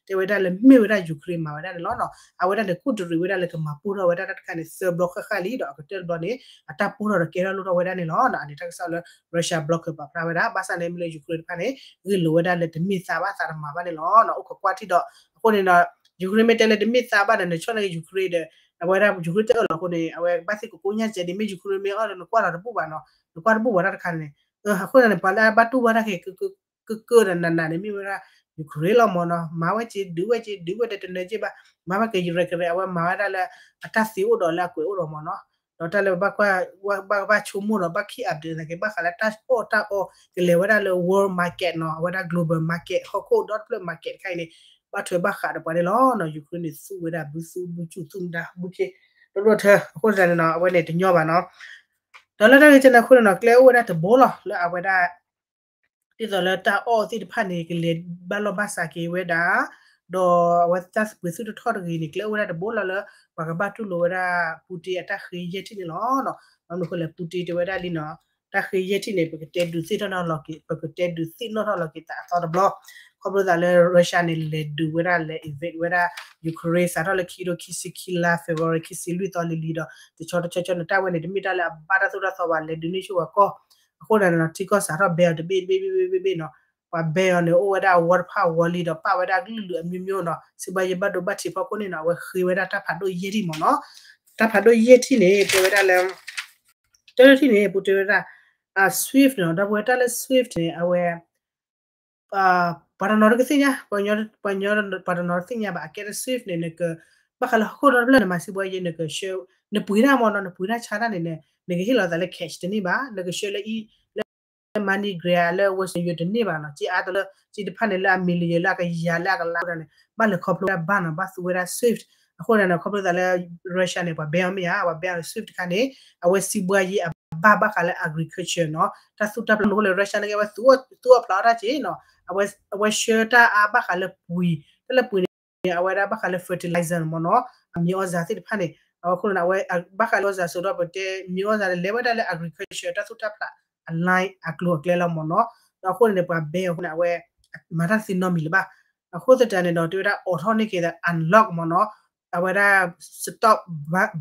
တဲဝဲဒၣ်လၢမ့ၢ်ဝဲဒၣ် Ukraine မၤဝဲဒၣ်န့ၣ်လီၤနီၤ အဝဲဒၣ်န့ၣ် ကူၣ်တရံးဝဲဒၣ်လၢကမၤပိၢ်ထီၣ်ဝဲဒၣ်တၢ်တခါန့ၣ် သၢဘျီဃၣ်ဃၣ်လံဒီး အကတၢၢ်တဘျီန့ၣ် အတၢ်ပိၢ်ထီၣ်ဒီးကဲထီၣ်လိၣ်ထီၣ်ဝဲဒၣ်န့ၣ်လီၤနီၤ အန့ၣ်တၢ်ကစီၣ်လၢ Russia blogger ပာ်ဖျါဝဲဒၣ် ဘၣ်ဆၣ်န့ၣ်မ့ၢ်လၢ Ukraine တဖၣ်န့ၣ် ဂ့ၢ်လိာ်ဝဲဒၣ်လၢတမ့ၢ်သးဘၣ်သးတမၤဘၣ်န့ၣ်လီၤနီၤ အိၣ်ခိးကွၢ်ထံၣ်ဒီး အဃိန့ၣ်နီၤ Ukraine မ့ၢ်တဲလၢတမ့ၢ်သးဘၣ်ဒီး နဆီၣ်န့ၢ်က့ၤ Ukraine ဒီး အဝဲဒၣ် Ukraine တအၢၣ်လီၤအဃိန့ၣ် အဝဲဘၣ်သ့ၣ်ကကိညၢ်စဲးဒ်မ့ၢ် Ukraine မ့ၢ်အီၣ်ဒီး နကွၢ်လီၤတဘူၣ်ဘၣ်နီၤ နကွၢ်တဘူၣ်ဘၣ်တၢ်တခါန့ၣ် အဃိန့ၣ် ပှၤလၢအဘၣ်တူၢ်ဘၣ်တၢ်က့ၤ ကကၢဒီးနးနးန့ၣ် မ့ၢ်ဝဲဒၣ် Ukraine လီၤမ့ၢ်နီၤ မၤဝဲက့ၤ ဒုးဝဲက့ၤ ဒုးဝဲဒီးတနၢၤက့ၤဘၣ် မၤဝဲက့ၤ ယရဲၣ်ကရဲၣ် အဝဲမၤဝဲဒၣ်လၢ အတၢ်သ့အိၣ်ဒီးလၢအကွဲးအိၣ်ဒီးမ့ၢ်နီၤ ဒီးတၢ်လၢ ဘၣ်ဆိကမိၣ်ဒီး ဘၣ်ခံ update သနာ်က့ ဘၣ်ဃးလၢတၢ်အီၣ်တၢ်အီ ကလဲၤဝဲဒၣ်လၢ world market နီၤ အဝဲဒၣ် global market ဟီၣ်ခိၣ်ဒီတဖျၢၣ် market တခါအံၤန့ၣ် ဘၣ်ထွဲဘၣ်ဃးဒီးပှၤန့ၣ်လီၤနီၤ Ukraine န့ၣ် သူဝဲဒၣ်ဘုသူဘုစူၣ်သူမတၤဘုခ့ ဒီဒီထၢ အဃိသတးန့ၣ်နီၤ အဝဲန့ၣ်တညီဘၣ်နီၤ ဒီးလၢတၢ်ဂ့ၢ်ကဲန့ၣ်အဃိန့ၣ်နီၤ ကျဲအိၣ်ဝဲဒၣ်တဘိလီၤ လၢအဝဲဒၣ် ဒ်သိးလၢတၢ်အီၣ်သ့ၣ်တဖၣ်န့ၣ် ကလဲၤဘၣ်လီၢ်ဘၣ်စးက့ၤဝဲဒၣ် ဒီးအဝဲတၢ်ပှ့ၤသူၣ်တထီၣ်တဂ့ၤန့ၣ် ကျဲအိၣ်ဝဲဒၣ်တဘိလီၤလၢ ပှၤကဘၣ်တူၢ်လိာ်ဝဲဒၣ် Putin အတၢ်ဃ့ယဲၢ်ထံၣ်န့ၣ်လီၤ. ဘၣ်မနုၤအဃိလဲၣ် Putin တဲဝဲဒၣ်လံနီၤ တၢ်ဃ့ယဲၢ်ထံၣ်န့ၣ် ပကတဲဒုးသ့ၣ်နီၣ်ထီၣ်လီၤက့ၤ ပကတဲဒုးသ့ၣ်နီၣ်ထီၣ်လီၤက့ၤသးအသီတဘျီ ခီဖျိသးလၢ Russia န့ၣ် လဲၤဒုးဝဲဒၣ်လဲၤ invade ဝဲဒၣ် Ukraine စးထီၣ်လၢခံထိခံဆံခံလါ February ခံဆံလွံၢ်သီလံၤလံၤဒီး တဆီတဆီဆီန့ၣ် တၢ်ဝဲန့ၣ် တမ့ၢ်တၢ်လၢအဘၣ်တၢ်သိၣ်တၢ်သီဘၣ် လဲၤဒုးန့ၢ်ဆူၣ်ပှၤကီၢ် အဃိန့ၣ်နီၤ ထံကီၢ်စးထီၣ် ban အီၤတဘ့ၣ်တဘ့ၣ်ဘ့ၣ်ဘ့ၣ်ဘ့ၣ်နီၤ ပှၤ ban အီၤန့ၣ် အိၣ်ဝဲဒၣ်အဝီတဖၣ်အဝီလံဒီး ပာ်ဝဲဒၣ်အကလုာ်လုာ်အမျိုးမျိုးနီၤ စံးဘှါယဲဘၣ်ဒိဘၣ်ထံးဖီခိၣ်န့ၣ်နီၤ အဝဲဃ့ဝဲဒၣ်တၢ်ဖးဒိၣ်ယဲၢ်ထံၣ်မ့ၢ်နီၤ တၢ်ဖးဒိၣ်ယဲၢ်ထံၣ်န့ၣ် တဲဝဲဒၣ်လၢ တၢ်ထံၣ်န့ၣ် ပူၤတဲဝဲဒၣ် SWIFT နီၤ ဒီပုၢ်ဝဲၢ်တၢ်လၢ SWIFT န့ၣ် အဝဲ ပှၤတနီၤတကသ့ၣ်ညါ ပှၤညီ ပှၤညီ ပှၤတနီၤတသ့ၣ်ညါဘၣ် အကဲလၢ SWIFT န့ၣ် နက ဘၣ်ဃးလၢဟီၣ်ခိၣ်ဒီတဖျၢၣ် နမၤစံးဘှါယဲ နကဆှၢ နပှ့ၤတၢ်မ့ၢ်နီၤ နပှ့ၤတ၁ါတၢ်န့ၣ် နကဟ့ၣ်လီၤသးလၢ cash တန့ၢ်ဘၣ် နကဆှၢလၢ လၢ MoneyGram လၢ Western Union တန့ၢ်ဘၣ်နီၤ က့အါတလၢ က့တဖၣ်န့ၣ် လၢအ million လၢအကယၤလၢအကလးအဃိန့ၣ် ဘၣ်လဲၤခီဖျိဝဲဒၣ်ဘၣ်နီၤ ဘၣ်သူဝဲဒၣ် SWIFT အဃိန့ၣ်နီၤ ခီဖျိသးလၢ Russia န့ၣ် ပှၤ ban အီၤမ့ၢ်ဧါ ပှၤ ban အီၤလၢ SWIFT တခါန့ၣ် အဝဲစံးဘှါယဲအဘၣ်ဘၣ်ဃးလၢ agriculture နီၤ တၢ်သူၣ်တၢ်ဖျးမနုၤအဃိလဲၣ် Russia န့ၣ်က့ အဝဲသူအီၣ်ဖျးအီၣ်တၢ်က့နီၤ အဝဲဆှၢတၢ်အါဘၣ်ဃးလၢပှ့ၤ တၢ်လၢပှ့ၤန့ၣ် အဝဲဒၣ်ဘၣ်ဃးလၢ fertilizer မ့ၢ်နီၤ အမံၤအီၣ်စၢ်သ့ၣ်တဖၣ်န့ၣ် အဝဲခိၣ်န့ၣ် အဝဲဘၣ်ဃးလၢအီၣ်စၢ်စိဒီး ပတဲမံၤအီၣ်စၢ်န့ၣ် လဲၤဝဲဒၣ်လၢ agriculture တၢ်သူၣ်တၢ်ဖျးအ line အကျိၤအကျဲလီၤမ့ၢ်နီၤ ဒီးအဃိန့ၣ်န့ၣ် ပှၤ ban အဃိန့ၣ် အဝဲ မၤတၢ်တသ့နီတမံၤလၢၤဘၣ် အဃိသတးန့ၣ်ဒီး တဲဝဲဒၣ်အိးထီၣ်န့ၢ်က့ၤသး unlock မ့ၢ်နီၤ အဝဲဒၣ် stop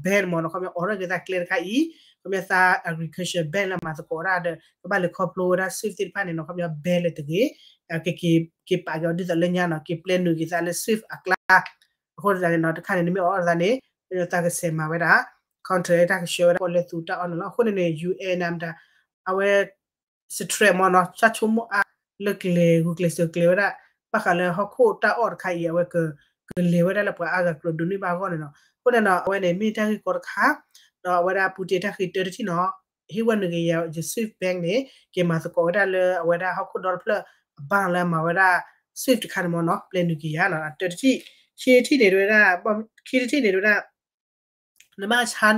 ban မ့ၢ်နီၤ ခီပညီအိးထီၣ်က့ၤသးကျဲတခါအံၤ ခီပညီသး agriculture ban လၢမၤသကိးတၢ်ဒီး ကဘၣ်လဲၤခီဖျိဝဲဒၣ် SWIFT သ့ၣ်တဖၣ်န့ၣ်နီၤ ခီပညီ ban လၢတဂ့ၤ ကက့ၤပာ်က့ၤအီၤဒ်သိးလၢညါနီၤ က့ၤပျဲနုာ်က့ၤသးလၢ SWIFT အကျါ အဃိသတးန့ၣ်နီၤ တခါန့ၣ် နမ့ၢ်အိးထီၣ်သးန့ၣ် သးကဆဲးမၤဝဲဒၣ် counter တၢ်ကဆှၢဝဲဒၣ်ပီၣ်လဲၣ်သူတၢ်အီၣ်န့ၣ်လီၤ အဃိန့ၣ်န့ၣ် UN နမတၤ အဝဲ stress မ့ၢ်နီၤ တၢ်ဆိကမိၣ်အါလၢကျဲၤဂုာ်ကျဲၤစၢၤကျဲၤဝဲဒၣ် ဘၣ်ဃးလၢဟီၣ်ခိၣ်တၢ်အီၣ်တခါအံၤ အဝဲက ကလဲၤဝဲဒၣ်လၢပှၤအါဂၤကြၢးဒိးန့ၢ်ဘၣ်အဂီၢ်န့ၣ်နီၤ အဃိန့ၣ်နီၤ အဝဲန့ၣ်မ့ၢ်တၢ်ဂ့ၢ်ကီတခါ ဒီးအဝဲဒၣ် Putin တၢ်ဃ့တၢတထံၣ်နီၤ ဟ့ၣ်ဝဲနုာ်က့ၤယၤ ယ SWIFT bank န့ၣ် က့ၤမၤသကိးဝဲဒၣ်လၢအဝဲဒၣ်ဟီၣ်ခိၣ်ဒီတဖျၢၣ်အ bank လၢမၤဝဲဒၣ် SWIFT တခါန့ၣ်မ့ၢ်နီၤ ပျဲနုာ်က့ၤယၤနီၤ တၢတထံၣ် ခံထံၣ်န့ၣ် တဲဝဲဒၣ် ခံထံၣ်န့ၣ် တဲဝဲဒၣ် နဘၣ်ဆါ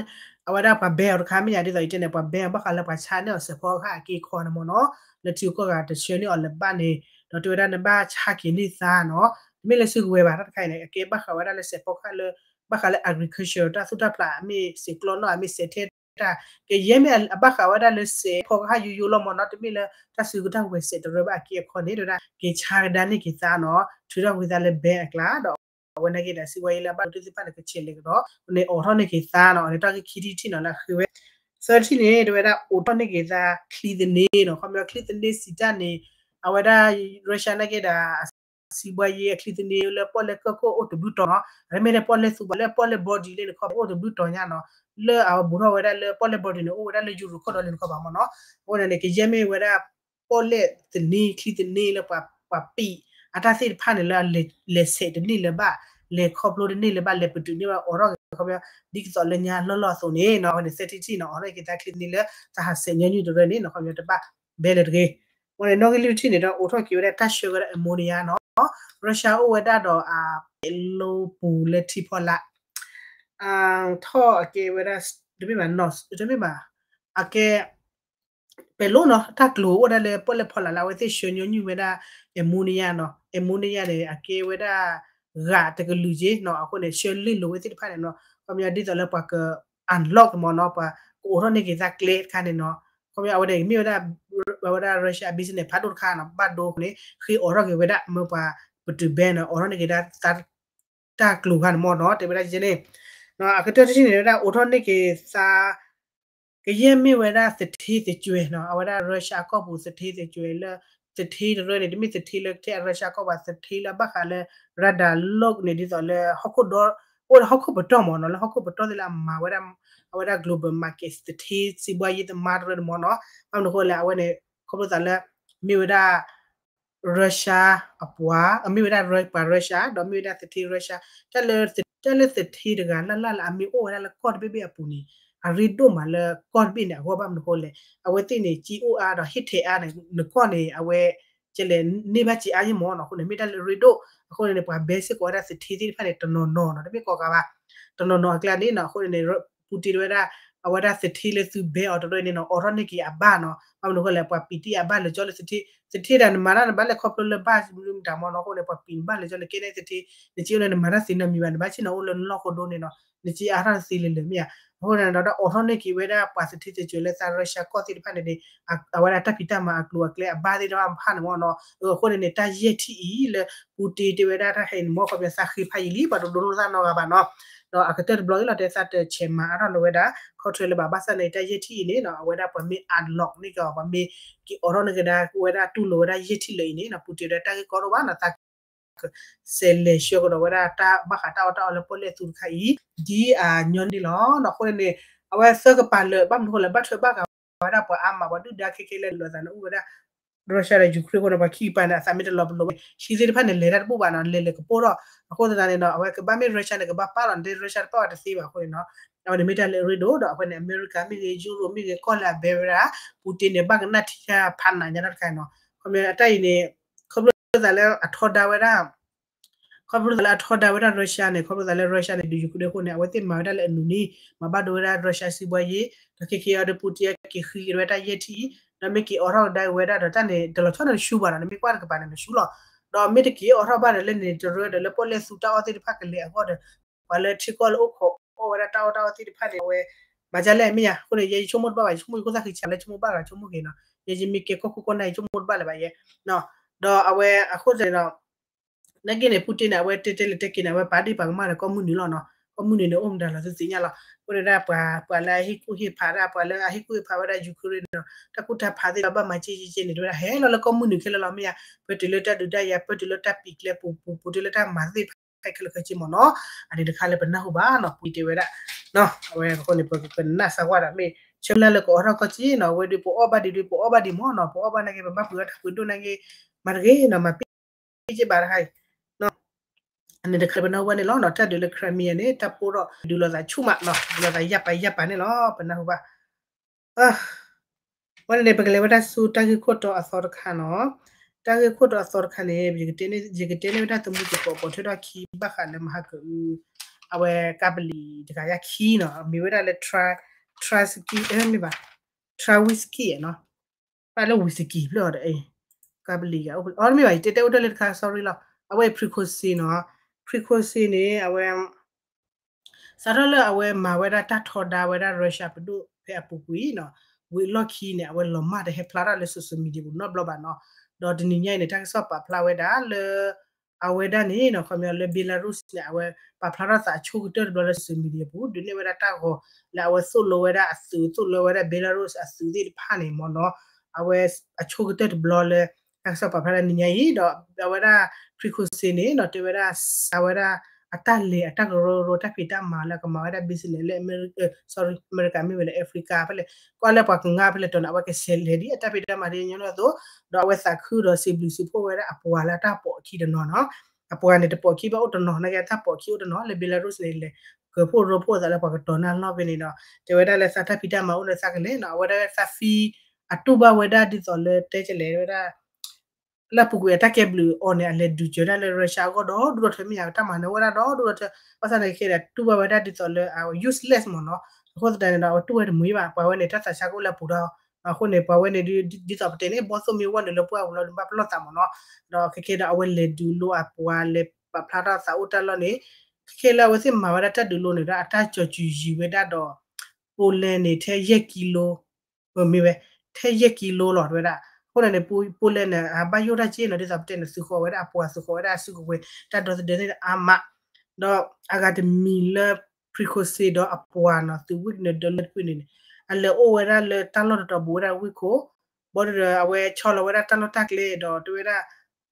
အဝဲဒၣ်ပှၤ ban အီၤတခါမ့ၢ်ယၤဒ်သိးယတဲန့ၣ် ပှၤ ban အီၤဘၣ်ဃးလၢပှၤဆါန့ၢ်အီၤစဲးဖီကဟၣ်အက့အခီန့ၣ်မ့ၢ်နီၤ လၢထံဂုၤကီၢ်ဂၤတဆှၢန့ၢ်အီၤလၢၤဘၣ်န့ၣ် ဒီးတဲဝဲဒၣ်နဘၣ်ဆါက့ၤန့ၢ်သါနီၤ တမ့ၢ်လၢစုကဝဲၤဘၣ် တၢ်တခါအံၤန့ၣ် အကဲဘၣ်ဃးဝဲဒၣ်လၢစဲးဖီကဟၣ်လၢ ဘၣ်ဃးလၢ agriculture တၢ်သူၣ်တၢ်ဖျး အမ့ၢ်စဲးကျီနီၣ် အမ့ၢ်စဲးထဲတၢ် ကယဲၢ်မ့ၢ်အဘၣ်ဃးဝဲဒၣ်လၢစဲးဖီကဟၣ်ယိယိလီၤမ့ၢ်နီၤ တမ့ၢ်လၢတၢ်စုကဝဲၤတၢ်ဝဲစဲးတရၢဘၣ်အက့အခီန့ၣ် တဲဝဲဒၣ် က့ၤဆါကဒါန့ၢ်က့ၤသါနီၤ ထုးထီၣ်ဝံသးလၢ ban အကျါဒီး အဝဲနာ်က့ဒီး စံးဝဲအံၤလၢအဘၣ်ဒိသ့ၣ်တဖၣ်န့ၣ် ကဆဲးလဲၤကဒီး န့ၣ်အိးထီၣ်န့ၢ်က့ၤသါနီၤ န့ၣ်တၢ်ဂ့ၢ်ခံထံၣ်တထံၣ်နီၤ လၢအဃ့ဝဲ သၢထံၣ်န့ၣ် တဲဝဲဒၣ်အိးထီၣ်န့ၢ်က့ၤသါ ချံသန့နီၤ ခီပညီချံသန့စံးတၢ်န့ၣ် အဝဲဒၣ် Russia နာ်က့ဒီး အစီးပွားရေး အချံသနံလၢပီၣ်လဲၣ်ကၢၢ်ခိၣ်အိၣ်တဘျုးတီၤနီၤ, အမ့ၢ်ဒၣ်ပီၣ်လဲၣ်သူဘၣ်လၢပီၣ်လဲၣ် body လၢနခီၣ်အိၣ်တဘျုးတီၤညါနီၤ, လၢအဝဲဘူးထီၣ်ဝဲဒၣ်လၢပီၣ်လဲၣ် body န့ၣ် အိၣ်ဝဲဒၣ်လၢယူရိၤခိၣ်ဒီးလၢနခီၣ်ဘၣ်မ့ၢ်နီၤ, အဃိန့ၣ်န့ၣ် ကယဲၢ်မ့ၢ်ဝဲဒၣ် ပီၣ်လဲၣ်သနံ ချံသနံလၢပှၤ ပှၤပံး အတၢ်သ့ၣ်တဖၣ်န့ၣ်လၢ လဲၤဆဲးတန့ၢ်လၢၤဘၣ်, လဲၤခီဖျိတန့ၢ်လၢၤဘၣ်, လဲၤပတုာ်န့ၢ်ဘၣ် အိးထီၣ်က့ၤခီပညီ ဒ်သိးလၢညါလီၢ်လီၢ်အသိးန့ၣ်နီၤ, အဝဲန့ၣ်သၢထံၣ်တထံၣ်နီၤ, အိးထီၣ်က့ၤသးချံသနံလၢသးဟးဆဲးညီနုၢ်တရၢန့ၣ်နီၤ, ခီပညီတဘၣ်ဘဲလၢၤတဂ့ၤ. အဃိန့ၣ်နီၣ်ဂံၢ်လွံၢ်ထံၣ်န့ၣ်ဒီး အိးထီၣ်က့ၤဝဲဒၣ်တၢ်ဆှၢဝဲဒၣ် ammonia နီၤ, Russia အိၣ်ဝဲဒၣ်ဒီးအပဲးလိပူၤလၢထံဖီလာ် ထီၣ်အကဲဝဲဒၣ် တမ့ၢ်ဘၣ်နီၤ, တမ့ၢ်ဘၣ်, အကဲ ပဲးလိနီၤ, တၢ်ကျိၤအိၣ်ဝဲဒၣ်လၢပီၣ်လဲၣ်ဖီလာ်လၢအဝဲသ့ၣ်ဆှၢညီနုၢ်ဝဲဒၣ် ammonia နီၤ, ammonia န့ၣ် အကဲဝဲဒၣ် ဂာ်တကလုာ်က့နီၤ, အဃိန့ၣ် ဆှၢလ့ၢ်လိၤဝဲသ့ၣ်တဖၣ်န့ၣ်နီၤ, ခီပညီဒ်သိးလၢပှၤက unlock မ့ၢ်နီၤ, ပှၤကအိးထီၣ်န့ၢ်က့ၤသးကျဲတခါန့ၣ်နီၤ, ခီပညီအဝဲန့ၣ်မ့ၢ်ဝဲဒၣ် အဝဲဒၣ် Russia business ဖးဒိၣ်တခါနီၤ, ဘၣ်ဒိအဃိန့ၣ် ဃ့အိးထီၣ်က့ၤဝဲဒၣ် မ့ၢ်ပှၤပတုာ်ဘဲနီၤ, အိးထီၣ်န့ၢ်က့ၤဒၣ် တၢ်ကျိၤဂၤန့ၣ်မ့ၢ်နီၤ, တဲဝဲဒၣ်ကဲန့ၣ်, အကတၢၢ်တထံၣ်န့ၣ်ဝဲဒၣ် အိးထီၣ်န့ၢ်က့ၤသး ကယဲၢ်မ့ၢ်ဝဲဒၣ်သထ့သကွဲၤနီၤ, အဝဲဒၣ် Russia ကီၢ်ပူၤသထ့သကွဲၤလၢ သထ့တရၢန့ၣ် တမ့ၢ်သထ့လၢထဲ Russia ကီၢ်ပူၤ သထ့လၢဘၣ်ဃးလၢ ရၤဒၤလိၣ်န့ၣ် ဒ်သိးလၢဟီၣ်ခိၣ်ဒီ အိၣ်လၢဟီၣ်ခိၣ်ပတီၢ်မ့ၢ်နီၤ, လၢဟီၣ်ခိၣ်ပတီၢ်သ့ၣ်လၢအမၤဝဲဒၣ် အဝဲဒၣ် global market သထ့စံးဘှါယ့သမားတရၢန့ၣ်မ့ၢ်နီၤ, ဘၣ်မနုၤအဃိလဲၣ် အဝဲန့ၣ် ခီဖျိသးလၢ မ့ၢ်ဝဲဒၣ် Russia အပှၤ အမ့ၢ်ဝဲဒၣ်ပှၤ Russia ဒီးမ့ၢ်ဝဲဒၣ်သထ့ Russia တၢ်လၢသထ့တဂၤလၢ်လၢ်လၢအမ့ၢ်အိၣ်ဝဲဒၣ်လၢကီၢ်တဘ့ၣ်ဘ့ၣ်အပူၤန့ၣ် အရ့ဒိၣ်မးလၢကီၢ်တဘ့ၣ်န့ၣ် အဂီၢ်ဘၣ်မနုၤအဃိလဲၣ် အဝဲသ့ၣ်န့ၣ် ကံအိၣ်အါဒီးဟ့ၣ်ထဲးအါန့ၣ် နကီၢ်န့ၣ် အဝဲ ကလဲၤန့ၢ်ဘၣ်ကံအါယ့ၢ်မ့ၢ်နီၤ, အဃိန့ၣ် မ့ၢ်တၢ်လၢအရ့ဒိၣ် အဃိန့ၣ်န့ၣ် ပှၤဘဲစ့ၢ်ကီးဝဲဒၣ်သထ့သ့ၣ်တဖၣ်န့ၣ် တနီၤနီၤနီၤ တမ့ၢ်ကိးဂၤဘၣ် တနီၤနီၤအကျါန့ၣ်နီၤ, အဃိန့ၣ်န့ၣ် Putin တဲဝဲဒၣ် အဝဲဒၣ်သထ့လၢသုဘဲအီၤတရၢန့ၣ်နီၤ အိးထီၣ်န့ၢ်က့ၤအဘၣ်နီၤ, ဘၣ်မနုၤအဃိလဲၣ် ပှၤပံးတံၢ်အဘၣ်လၢာ်ကၠီလၢသထ့, သထ့ဒီးနမၤတၢ်နဘၣ်လဲၤခီဖျိလၢဘၣ်မနုၤမတၤမ့ၢ်နီၤ, အဃိန့ၣ် ပှၤပံးနဘၣ်လၢာ်ကၠီလၢကဲန့ၣ်သထ့, နက့အိၣ်န့ၣ် နမၤတၢ်သ့နီတမံၤဘၣ်, နဘၣ်ဆ့ၣ်နီၤအိၣ်လၢနလီၢ်ဃိဒိန့ၣ်နီၤ, နက့အါထီၣ်တသ့လၢာ်လၢာ်မ့ၢ်ဧါ, အဃိန့ၣ်ဒီး အိးထီၣ်န့ၢ်က့ၤဝဲဒၣ်ပှၤသထ့သကွဲၤလၢသး Russia ကီၢ်သ့ၣ်တဖၣ်န့ၣ်န့ၣ် အဝဲဒၣ်တၢ်ဖံးတၢ်မၤအကျိၤအကျဲအဘၣ်သ့ၣ်တဖၣ်မဖၣ်န့ၣ်မ့ၢ်နီၤ, အဃိန့ၣ်န့ၣ် တၢ်ယဲၢ်ထံၣ်အံၤလၢ Putin တဲဝဲဒၣ်တၢ်ဟဲအံၤန့ၣ် မ်ခီပညီသးဃ့ဖးယံာ်လံ ပှၤတဒိးလိာ်သးနီတဂၤဘၣ်နီၤ, ဒီးအကတၢၢ်တဘျီအံၤလီၤ တဲသးတဆဲးမၤအါထီၣ်လၢၤဝဲဒၣ် ခီၣ်ထွဲလၢၤဘၣ် ဘၣ်ဆၣ်န့ၣ် တၢ်ယဲၢ်ထံၣ်အံၤန့ၣ်နီၤ အဝဲဒၣ်ပှၤမ့ၢ် unlock န့ၢ်က့ၤအီၤ ပှၤမ့ၢ်က့ၤအိးထီၣ်န့ၢ်ကဒါ ဝဲဒၣ်တူၢ်လိာ်ဝဲဒၣ်ယဲၢ်ထံၣ်လၢာ်အံၤန့ၣ်နီၤ Putin တဲဝဲဒၣ်တၢ်ဂ့ၢ်ကီဒိၣ်ဘၣ်နီၤ သး ကစးလဲၤဆှၢကဒီးဝဲဒၣ်တၢ်ဘၣ်ဃးတၢ်အီၣ်တၢ်အီလၢပီၣ်လဲၣ်သူတခါအံၤ ဒ်အညီန့ၣ်လီၤ. အဃိန့ၣ်န့ၣ် အဝဲသၢကပၤလၢာ် ဘၣ်မနုၤဃိလဲၣ် ဘၣ်ထွဲဘၣ်ဃးဝဲဒၣ်ပှၤအါမး ပှၤဒုၣ်ဒါခဲခဲလၢာ်လၢာ်သးန့ၣ် အိၣ်ဝဲဒၣ် Russia ဒီး Ukraine အဃိန့ၣ် ပှၤခံကပၤန့ၣ် အသးမ့ၢ်တလီၤပလိာ်ဝဲ ဟံးသ့ၣ်တဖၣ်န့ၣ် လဲၤတၢ်တဘူၣ်ဘၣ်နီၤ လဲၤလဲၤကပိၢ်ထီၣ်. အဃိသတးန့ၣ်နီၤ အဝဲကဘၣ်မ့ၢ် Russia န့ၣ် ကဘၣ်ပာ်လီၤန့ၣ် Russia တပာ်ဘၣ်တသ့ဘၣ်အဃိန့ၣ်နီၤ အဝဲန့ၣ်မ့ၢ်တၢ်လၢအရ့ဒိၣ်ဒီး အဝဲန့ၣ် အမဲရကၤမ့ၢ်ဂ့ၤ ယူရိးမ့ၢ်ဂ့ၤ ကီၢ်လၢအဘဲဝဲဒၣ် Putin န့ၣ် ဘၣ်ကနၣ်ထံတၢ်ဖးနးညါတၢ်တခါနီၤ. ခီပညီအတၢ်အံၤန့ၣ် ခီဖျိသးလၢအထီဒါဝဲဒၣ် ခီဖျိသးလၢအထီဒါဝဲဒၣ် Russia န့ၣ် ခီဖျိသးလၢ Russia န့ၣ် ဒုး Ukraine အဃိန့ၣ် အဝဲသ့ၣ်မၤဝဲဒၣ်လၢအနူၤန့ၣ် မၤဘၣ်ဒိဝဲဒၣ် Russia စံးဘှါယ့ ဒီးခဲခဲအံၤဒီး Putin က့ၤဃံက့ၤဝဲတၢ်ယဲၢ်ထံၣ်အံၤ ဒီးမ့ၢ်က့ၤအိးထီၣ်ကဒါက့ၤဝဲဒၣ်ဒီးတၢ်န့ၣ် တလီၤဆီန့ၣ်တဆူဘၣ်နီၤ နမ့ၢ်ကွၢ်တကပၤန့ၣ် နဆူလီၤ. ဒီးမ့ၢ်တက့ၤအိးထီၣ်ဘၣ်ဒီးလၢန့ၣ် တရၢဒီးလၢပီၣ်လဲၣ်သူတၢ်အီၣ်သ့ၣ်တဖၣ်ကလဲၤအဂီၢ်ဒီး ပှၤလၢထံကီၢ်လၢအိၣ်ခိးအီၣ်ဝဲဒၣ်တၢ်အီၣ်တၢ်အီသ့ၣ်တဖၣ်န့ၣ် အဝဲ မၤဒ်လဲၣ်မ့ၢ်ယါ အဃိန့ၣ် ယဲယဆိကမိၣ်တဘၣ်ဘၣ် ယဆိကမိၣ်ယခိၣ်သၣ်ဃံဆးလၢဆိကမိၣ်ဘၣ်ဂၤဆိကမိၣ်က့ၤနီၤ ယဲယမ့ၢ်ကဲကီၢ်ခိၣ်ကီၢ်နၢ် ယဆိကမိၣ်တဘၣ်လၢၤဘၣ်ယဲ ဒီးအဝဲအဃိသတးန့ၣ်ဒီး နာ်က့န့ၣ် Putin န့ၣ် အဝဲတဲတဲလဲၤတဲက့ၤန့ၣ် အဝဲပာ်ဒ့ၣ်ပာ်ကမၣ်ဒီးကီၢ်မုၢ်နုာ်လီၤနီၤ ကီၢ်မုၢ်နုာ်န့ၣ် အိၣ်မတၤလီၤသုသ့ၣ်ညါလီၤ အဃိန့ၣ်ဒၣ်ပှၤ ပှၤလၢအဟ့ၣ်ကူၣ်ဟ့ၣ်ဖးဒၣ် ပှၤလၢအဟ့ၣ်ကူၣ်ဟ့ၣ်ဖးဝဲဒၣ် Ukraine န့ၣ်ဒီး တၢ်ကူၣ်တၢ်ဖးသ့ၣ်ဒီးဘၣ်မၤက့က့က့န့ၣ် တဲဝဲဒၣ်ဟဲလီၤလၢကီၢ်မုၢ်နုာ်ခဲလၢာ်လီၤမ့ၢ်ယါ ပတုၤလၢတၢ်ဒုးတၢ်ယၤ ပတုၤလၢတၢ်ပံးကျဲပူၤပူၤ ပတုၤလၢတၢ်မၤသ့ၣ်တဖၣ်ခဲလၢာ်ခဲဆ့မ့ၢ်နီၤ အန့ၣ်တခါလၢပနၢ်ဟူဘၣ်နီၤ ပူၤတဲဝဲဒၣ် အဝဲအဃိန့ၣ် ပကနၣ်စၢ်ဝဲဒီး မ့ၢ်ဆၢမုၢ်လၢ်လၢကအိးထီၣ်ကီၢ်စ့နီၤ အဝဲဒုးပအီၣ်ဘၣ်ဒံးဒုးပအီၣ်ဘၣ်ဒံးမ့ၢ်နီၤ ပအီၣ်ဘၣ်နာ်က့ ပဘၣ်ပှ့ၤအီၣ်တၢ်ပှ့ၤဒိၣ်နာ်က့ မၤတဂ့ၤနီၤ မၤပ့ၢ်က့ဘၣ်တခါအံၤ အန့ၣ်တခါပနၢ်ဟူဘၣ်န့ၣ်လီၤနီၤ တၢ်ဒုးလၢ Crimea န့ၣ် တၢ်ပိၢ်ထီၣ်ဒုးလိာ်သးဆူၣ်မးနီၤ ဒုးလိာ်သးယၢ်ပာ်ယၢ်ပာ်န့ၣ်လီၤ ပနၢ်ဟူဘၣ် ဝဲန့ၣ်န့ၣ် ပကလဲၤဝဲဒၣ်ဆူတၢ်ဂ့ၢ်ခိၣ်တီအသီတခါနီၤ တၢ်ဂ့ၢ်ခိၣ်တီအသီတခါန့ၣ် ယကတဲန့ၢ်ဝဲဒၣ်သမူသကိးပိာ်ထွဲထီၣ်ခံ ဘၣ်ဃးလၢမဟါကအု အဝဲကပလံၤတဂၤယၢ်ခံနီၤ မ့ၢ်ဝဲဒၣ်လၢ Tra Whisky မ့ၢ်ဘၣ် Tra Whisky နီၤ ဘၣ်လၢ whisky ဖျၢၣ်အီၤဒီး ကပလံၤဂၤအိၣ် အီၤတမ့ၢ်ဘၣ် ယတဲတဲအိၣ်တၢ်လၢတခါ sorry လီၤ အဝဲ Prigozhin နီၤ Prigozhin န့ၣ် အဝဲ စးထီၣ်လၢအဝဲမၤဝဲဒၣ်တၢ်ထီဒါဝဲဒၣ် Russia ပဒိၣ်ဖဲအပူၤကွံာ်နီၤ ဝံၤအလီၢ်ခံန့ၣ် အဝဲလီၤမၢ်တဟဲဖျါထီၣ်လၢ social media ပူၤနီတဘျီဘၣ်နီၤ ဒီးတနံၤညါအံၤန့ၣ် တၢ်ကစီၣ်ပာ်ဖျါဝဲဒၣ်လၢ အဝဲဒၣ်န့ၣ်နီၤ ခီပညီလၢ Belarus န့ၣ် အဝဲပာ်ဖျါထီၣ်သးအဆိကတၢၢ်တဘျီလၢ social media ပူၤ ဒုးနဲၣ်ဝဲဒၣ်တၢ်ဂီၤလၢအဝဲသိၣ်လိဝဲဒၣ်အသုး သိၣ်လိဝဲဒၣ် Belarus အသုးသ့ၣ်တဖၣ်န့ၣ်မ့ၢ်နီၤ အဝဲအဆိကတၢၢ်တဘျီလၢ တၢ်ကစီၣ်ပာ်ဖျါလၢနံၤညါအံၤ ဒီးအဝဲဒၣ် Prigozhin န့ၣ်ဒီး တဲဝဲဒၣ် စးဝဲဒၣ် အတၢ်လဲၤအတၢ်ကရၢကရိ တၢ်ဖံးတၢ်မၤလၢအကမၤဝဲဒၣ် business လၢ sorry အမဲရကၤမ့ၢ်ဝဲလၢ Africa ဖဲလဲၣ် ကွၢ်လၢပှၤကငါဖဲလဲၣ်တီၤန့ၣ် အဝဲကဆဲးလဲၤဒ်အတၢ်ဖံးတၢ်မၤဒ်ညီနုၢ်အသိး, ဒီးအဝဲသးခုဒီးစံးဘျုးစံးဖှိၣ်ဝဲဒၣ်အပှၤလၢအတၢ်ပိာ်အခံတနီၤနီၤ, အပှၤန့ၣ် တပိာ်ခံဘၣ်အိၣ်တနီၤ နာ်က့တၢ်ပိာ်ခံအိၣ်တနီၤ လၢ Belarus န့ၣ် လဲၤကၢၤဖှိၣ်ရိဖှိၣ်အသးလၢပှၤကတီၤနၢ်လီၢ်ဖဲန့ၣ်ဒီး တဲဝဲဒၣ်လၢသးတၢ်ဖံးတၢ်မၤအိၣ်လၢသးကလဲၤနီၤ, အဝဲဒၣ်သးဖံ အတူၢ်ဘၣ်ဝဲဒၣ်ဒ်သိးလၢတဲကလဲၤဝဲဒၣ် လၢအပူၤကွံာ်အတၢ်ကဲဘျုးအီၤန့ၣ် အလဲၤဒုးစၢၤဒၣ်လၢ Russia အဂီၢ်ဒီး ဒိၣ်ဒီးထၢမ့ၢ်ယၤတၢ်မၤနၢၤဝဲဒၣ်ဒီး ဒိၣ်ဒီးထၢ ဘၣ်ဆၣ်သနာ်က့ဒီး တူၢ်ဘၣ်ဝဲဒၣ်ဒ်သိးလၢ useless မ့ၢ်နီၤ, အဃိသတးန့ၣ်ဒီး အဝဲတူၢ်ဝဲတမှံၤဘၣ် ပှၤဝဲန့ၣ် တၢ်သးဆါကအိၣ်လၢအပူၤဒီး အဃိန့ၣ် ပှၤဝဲန့ၣ် ဒ်သိးပတဲန့ၣ် ဘီၣ်သိၣ်မ့ၢ်ဝဲနုာ်လၢပှၢ်ပူၤလီၤ ဒုးဘၣ်ပလီၢ်သးမ့ၢ်နီၤ, ဒီးခဲကဲဒီး အဝဲလဲၤဒုးလိအပှၤလဲၤပာ်ဖျါထီၣ်သးအိၣ်တၢ်လီၢ်န့ၣ်, ခဲကဲလၢအဝဲသ့ၣ်မၤဝဲဒၣ်တၢ်ဒုးလိန့ၣ်ဒီး အတၢ်ကၠီၤစူၤယံၤဝဲဒၣ်ဒီး Poland န့ၣ် ထဲယဲၢ်ကံလိ မ့ၢ်ဝဲ ထဲယဲၢ်ကံလိလီၤ တဲဝဲဒၣ်, အဃိန့ၣ်န့ၣ် Poland န့ၣ် အဘၣ်ယိၣ်တၢ်က့နီၤ ဒ်သိးပတဲန့ၣ် သုးဃီၤဝဲဒၣ်အပှၤ သုးဃီၤဝဲဒၣ်အစုကဝဲၤ တၢ်ဒီသဒၢသ့ၣ်န့ၣ်အါမး, ဒီးအဂၤတမံၤလၢ Prigozhin ဒီးအပှၤနီၤ သုးဝံၣ်ကနၢၤဒၢလၢတဖုန့ၣ် အလဲၤအိၣ်ဝဲဒၣ်လၢတၢ်လီၢ်တတီၤဘူးဝဲဒၣ်ဝ့ၢ်ခိၣ်, ဘၣ်ဒီးအဝဲဆီလီၤဝဲဒၣ်တၢ်လီၢ်တၢ်ကျဲဒီး တဲဝဲဒၣ်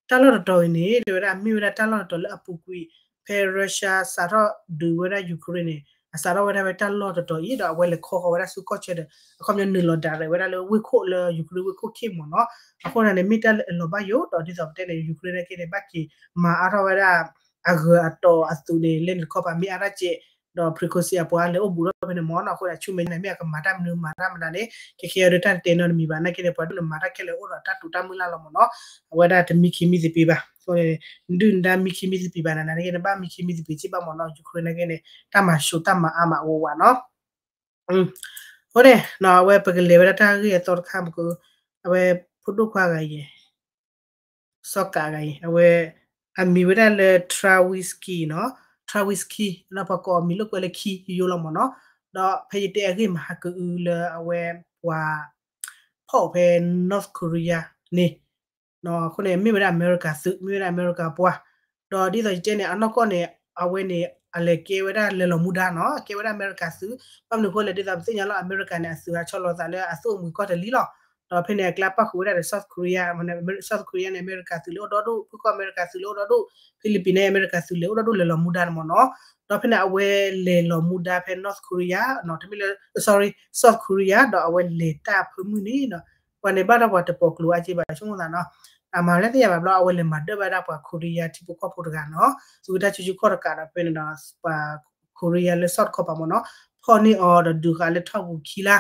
တၢ်လီၢ်တတီၤအံၤန့ၣ် တဲဝဲဒၣ် မ့ၢ်ဝဲဒၣ်တၢ်လီၢ်တတီၤလၢအပူၤကွံာ် ဖဲ Russia စးထီၣ်ဒုးဝဲဒၣ် Ukraine န့ၣ် အစးထီၣ်ဝဲဒၣ်ဖဲတၢ်လီၢ်တတီၤအံၤ ဒီးအဝဲလဲၤခီဃီၤဝဲဒၣ်ဆူကီၢ်ဆၢဒီး အခီပညီနုာ်လီၤ direct ဝဲဒၣ်လၢဝ့ၢ်ခိၣ်လၢ Ukraine ဝ့ၢ်ခိၣ်ခ့ၣ်မ့ၢ်နီၤ, အဃိန့ၣ်န့ၣ် မ့ၢ်တၢ်လၢအလီၤဘၣ်ယိၣ် ဒီးဒ်သိးပတဲန့ၣ် Ukraine နာ်က့န့ၣ် ဘၣ်က့ၤမၤအါထီၣ်ဝဲဒၣ် အဂၢၤအတီၤအသုးန့ၣ် လၢန့ၣ်တခီပၤ မ့ၢ်အါထီၣ်ကဲး, ဒီး Prigozhin အပှၤလဲၤအိၣ်ဘူးထီၣ်ဖဲန့ၣ်မ့ၢ်နီၤ, အဃိဒီးဆူမဲာ်ညါန့ၣ် မ့ၢ်အကမၤတၢ်မနုၤမၤတၢ်မနုၤန့ၣ် ခဲကဲအံၤဒီးတၢ်တတဲနီတမံၤဘၣ် နာ်က့န့ၣ် ပှၤဒိၣ်န့ၣ်မၤတၢ်ခဲလၢာ်အိၣ်ဒီးတၢ်တူးတၢ်မုၢ်လၢ်လီၤမ့ၢ်နီၤ, အဝဲဒၣ်တမံခံမံသပ့ၤဘၣ်, အဃိန့ၣ် ဒုၣ်ဒါမံခံမံသပ့ၤဘၣ်နၤ နာ်က့န့ၣ် ဘၣ်မံခံမံသပ့ၤစံးဘၣ်မ့ၢ်နီၤ Ukraine နာ်က့န့ၣ် တၢ်မၤဆူးတၢ်မၤအါမးဝးဝးနီၤ အဃိန့ၣ် အဝဲပကလဲၤဝဲဒၣ်တၢ်ဂ့ၢ်အသီတခါမ့ၢ်က အဝဲဖိဒိၣ်ခွါဂၤအံၤ စီၤကးဂၤအံၤ အဝဲ အမံၤဝဲဒၣ်လၢ Trawinsky နီၤ, Trawinsky နီၤ ပှၤကိးအမံၤလိာ်ကွဲလၢခံယိယိလီၤမ့ၢ်နီၤ, ဒီးဖဲယတဲအဂ့ၢ်မၤဟးကအုလၢအဝဲပှၤ ဖီၣ်ဖဲ North Korea န့ၣ် အဃိန့ၣ် မ့ၢ်ဝဲဒၣ်အမဲရကၤသုး မ့ၢ်ဝဲဒၣ်အမဲရကၤပှၤ, ဒီးဒ်သိးယတဲန့ၣ် အနီၢ်ကီၢ်န့ၣ် အဝဲန့ၣ် အလဲၤကဲဝဲဒၣ်လဲၤလီၤမူဒါနီၤ ကဲဝဲဒၣ်အမဲရကၤသုး, ဘၣ်မနုၤအဃိလဲၣ် ဒ်သိးပသ့ၣ်ညါလီၤ အမဲရကၤန့ၣ် အသုးဟးဆီလီၤသးလၢအသုးအိၣ်မူကီၢ်တလံၤလီၤ, ဒီးဖဲန့ၣ်အကျါပၣ်ဃုာ်ဝဲဒၣ်ဒီး South Korea, South Korea န့ၣ် အမဲရကၤသုးလဲၤအိၣ်ဒီဒူၣ်, ဖုကီၢ်အမဲရကၤသုးလဲၤအိၣ်ဒီဒူၣ်, Philippines န့ၣ် အမဲရကၤသုးလဲၤအိၣ်ဒီဒူၣ် လဲၤလီၤမူဒါန့ၣ်မ့ၢ်နီၤ, ဒီးဖဲန့ၣ်အဝဲလဲၤလီၤမူဒါဖဲ North Korea နီၤ တမ့ၢ်လၢ sorry South Korea ဒီးအဝဲလဲၤတၢ်ဖၢမုၢ်န့ၣ်နီၤ, ပှၤန့ၣ်ဘၣ်ဒီးပှၤတပိာ်ကျိၤအါက့ဘၣ်ဆိကမိၣ်သးနီၤ, အမၤလၢသ့ၣ်ညါဘၣ်ဘျီ အဝဲလဲၤမၤဒၢၣ်ဘၣ်ဒၣ်ပှၤ Korea ထံဖိကီၢ်ဖိတဂၤနီၤ, သုကတၢ်ဆူၣ်ဆူၣ်ခီၣ်တကးဒီးဖဲန့ၣ်ဒီး ပှၤ Korea လၢ South တခီပၤမ့ၢ်နီၤ, ဖီၣ်န့ၢ်အီၤဒီးဒုးဃာ်လၢထီၣ်ပူၤခံလါ,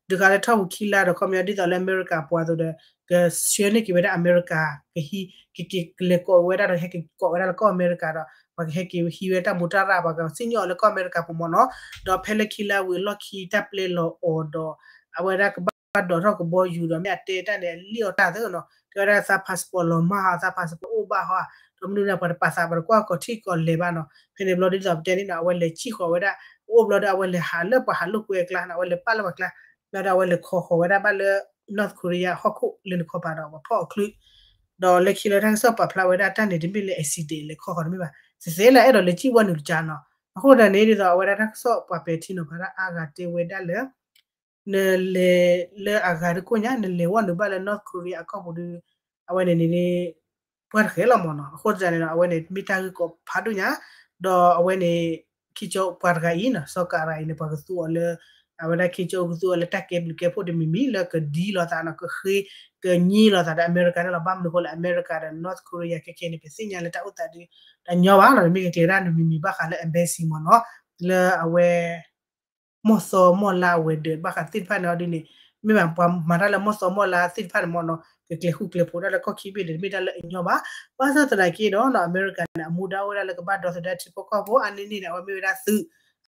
ဒုးဃာ်လၢထီၣ်ပူၤခံလါဒီးခီပညီဒ်သိးလၢအမဲရကၤပှၤအသိးဒီး ကဆှၢန့ၢ်က့ၤဝဲဒၣ်အမဲရကၤ ကဟံး ကက့ၤကလဲၤကိးဝဲဒၣ်ဒီးဟဲက့ၤကိးဝဲဒၣ်လၢကီၢ်အမဲရကၤဒီး ပှၤကဟဲက့ၤဟံးဝဲတၢ်မူတၢ်ရၢ် ပှၤကစံၣ်ညီၣ်အီၤလၢကီၢ်အမဲရကၤပူၤမ့ၢ်နီၤ, ဒီးဖဲလၢခံလါဝံၤအလီၢ်ခံတၢ်ပျဲလီၤအီၤဒီး အဝဲဒၣ်ကဘၣ်ဒိးထီၣ်ကဘီယူၤဒီးမ့ၢ်အတဲတၢ်န့ၣ် အလံၣ်အီၤတၢ်သ့နီၤ, တဲဝဲဒၣ်သး passport လီၤမၢ်ဟီ သး passport အိၣ်ဘၣ်ဟီ, ဒီးမနုၤန့ၣ် ပှၤတပာ်သးပှၤတကွၢ်ကီၤထံကီၤလဲၤဘၣ်နီၤ, ဖဲန့ၣ်ဘျီဒ်သိးပတဲန့ၣ်နီၤ အဝဲလဲၤစံၣ်ဃီၤဝဲဒၣ် အိၣ်ဘျီဒီးအဝဲလဲၤဟးလၢပှၤဟးလိာ်ကွဲအကျါနီၤ အဝဲလဲၤပာ်လၢပှၤကျါ, ဘျီဒီးအဝဲလဲၤခီဃီၤဝဲဒၣ်ဘၣ်လၢ North Korea ဟီၣ်ခိၣ်လၢနခီပၤဒီးပှၤဖီၣ်အီၤချုး, ဒီးလၢခံလၢတၢ်ကစီၣ်ပာ်ဖျါဝဲဒၣ်တၢ်န့ၣ် တမ့ၢ်လၢ accident လဲၤခီဃီၤတမ့ၢ်ဘၣ်, သ့သ့လၢအဲၣ်ဒိးလဲၤစံၣ်ဝဲနုာ်တကါနီၤ, အဃိသတးန့ၣ်ဒ်သိးအဝဲဒၣ်တၢ်ကစီၣ်ပှၤပဲာ်ထံနီၤဖးဒၣ်အါဂၤတဲဝဲဒၣ်လၢ နလဲၤလၢအဂၤတကိၢ်ညါ နလဲၤဝဲနုာ်ဘၣ်လၢ North Korea အကီၢ်ပူၤဒီး အဝဲန့ၣ်န့ၣ် ပှၢ်တဃဲလီၤမ့ၢ်နီၤ, အဃိသတးန့ၣ်ဒီး အဝဲန့ၣ် မ့ၢ်တၢ်ဂ့ၢ်ကီးဖးဒိၣ်ညါ, ဒီးအဝဲန့ၣ် ခံကၠိပှၤတဂၤအံၤနီၤ စီၤကးတဂၤအံၤန့ၣ် ပှၤကသူအီၤလၢ အဝဲဒၣ်ခံကၠိကသူအီၤလၢတၢ်ကဲဘျုးကဲဖှိၣ်တမံၤမံၤလၢကဒ်လိာ်သးနီၤ ကဃ့ ကညံလိာ်သးဒီးအမဲရကၤန့ၣ်လီၤ, ဘၣ်မနုၤအဃိလၢအမဲရကၤဒီး North Korea ခဲခဲန့ၣ် ပသ့ၣ်ညါလၢတၢ်အိၣ်သးဒ် တညီဘၣ်နီၤ, မ့ၢ်ကကျဲၤတၢ်တမံၤမံၤဘၣ်ဃးလၢ embassy မ့ၢ်နီၤ, လၢအဝဲ မီၢ်သီမီၢ်လါအဝဲၤဒၢးဘၣ်ဃးသ့ၣ်တဖၣ်န့ၣ်အီၤဒ်န့ၣ်, မ့ၢ်ဘၣ်ပှၤမၤတၢ်လၢမီၢ်သီမီၢ်လါသ့ၣ်တဖၣ်န့ၣ်မ့ၢ်နီၤ ကကျဲၤဃူကျဲၤဖိးတၢ်လၢကီၢ်ခံဘ့ၣ်န့ၣ် တမ့ၢ်တၢ်လၢအညီဘၣ်, ဘၣ်ဆၣ်သနာ်က့ဒီးနီၤ အမဲရကၤန့ၣ် အမူဒါအိၣ်ဝဲဒၣ်လၢကဘၣ်ဒီသဒၢထံဖိကီၢ်ဖိအါန့ၢ်န့ၢ်န့ၣ် အဝဲမ့ၢ်ဝဲဒၣ်သုး,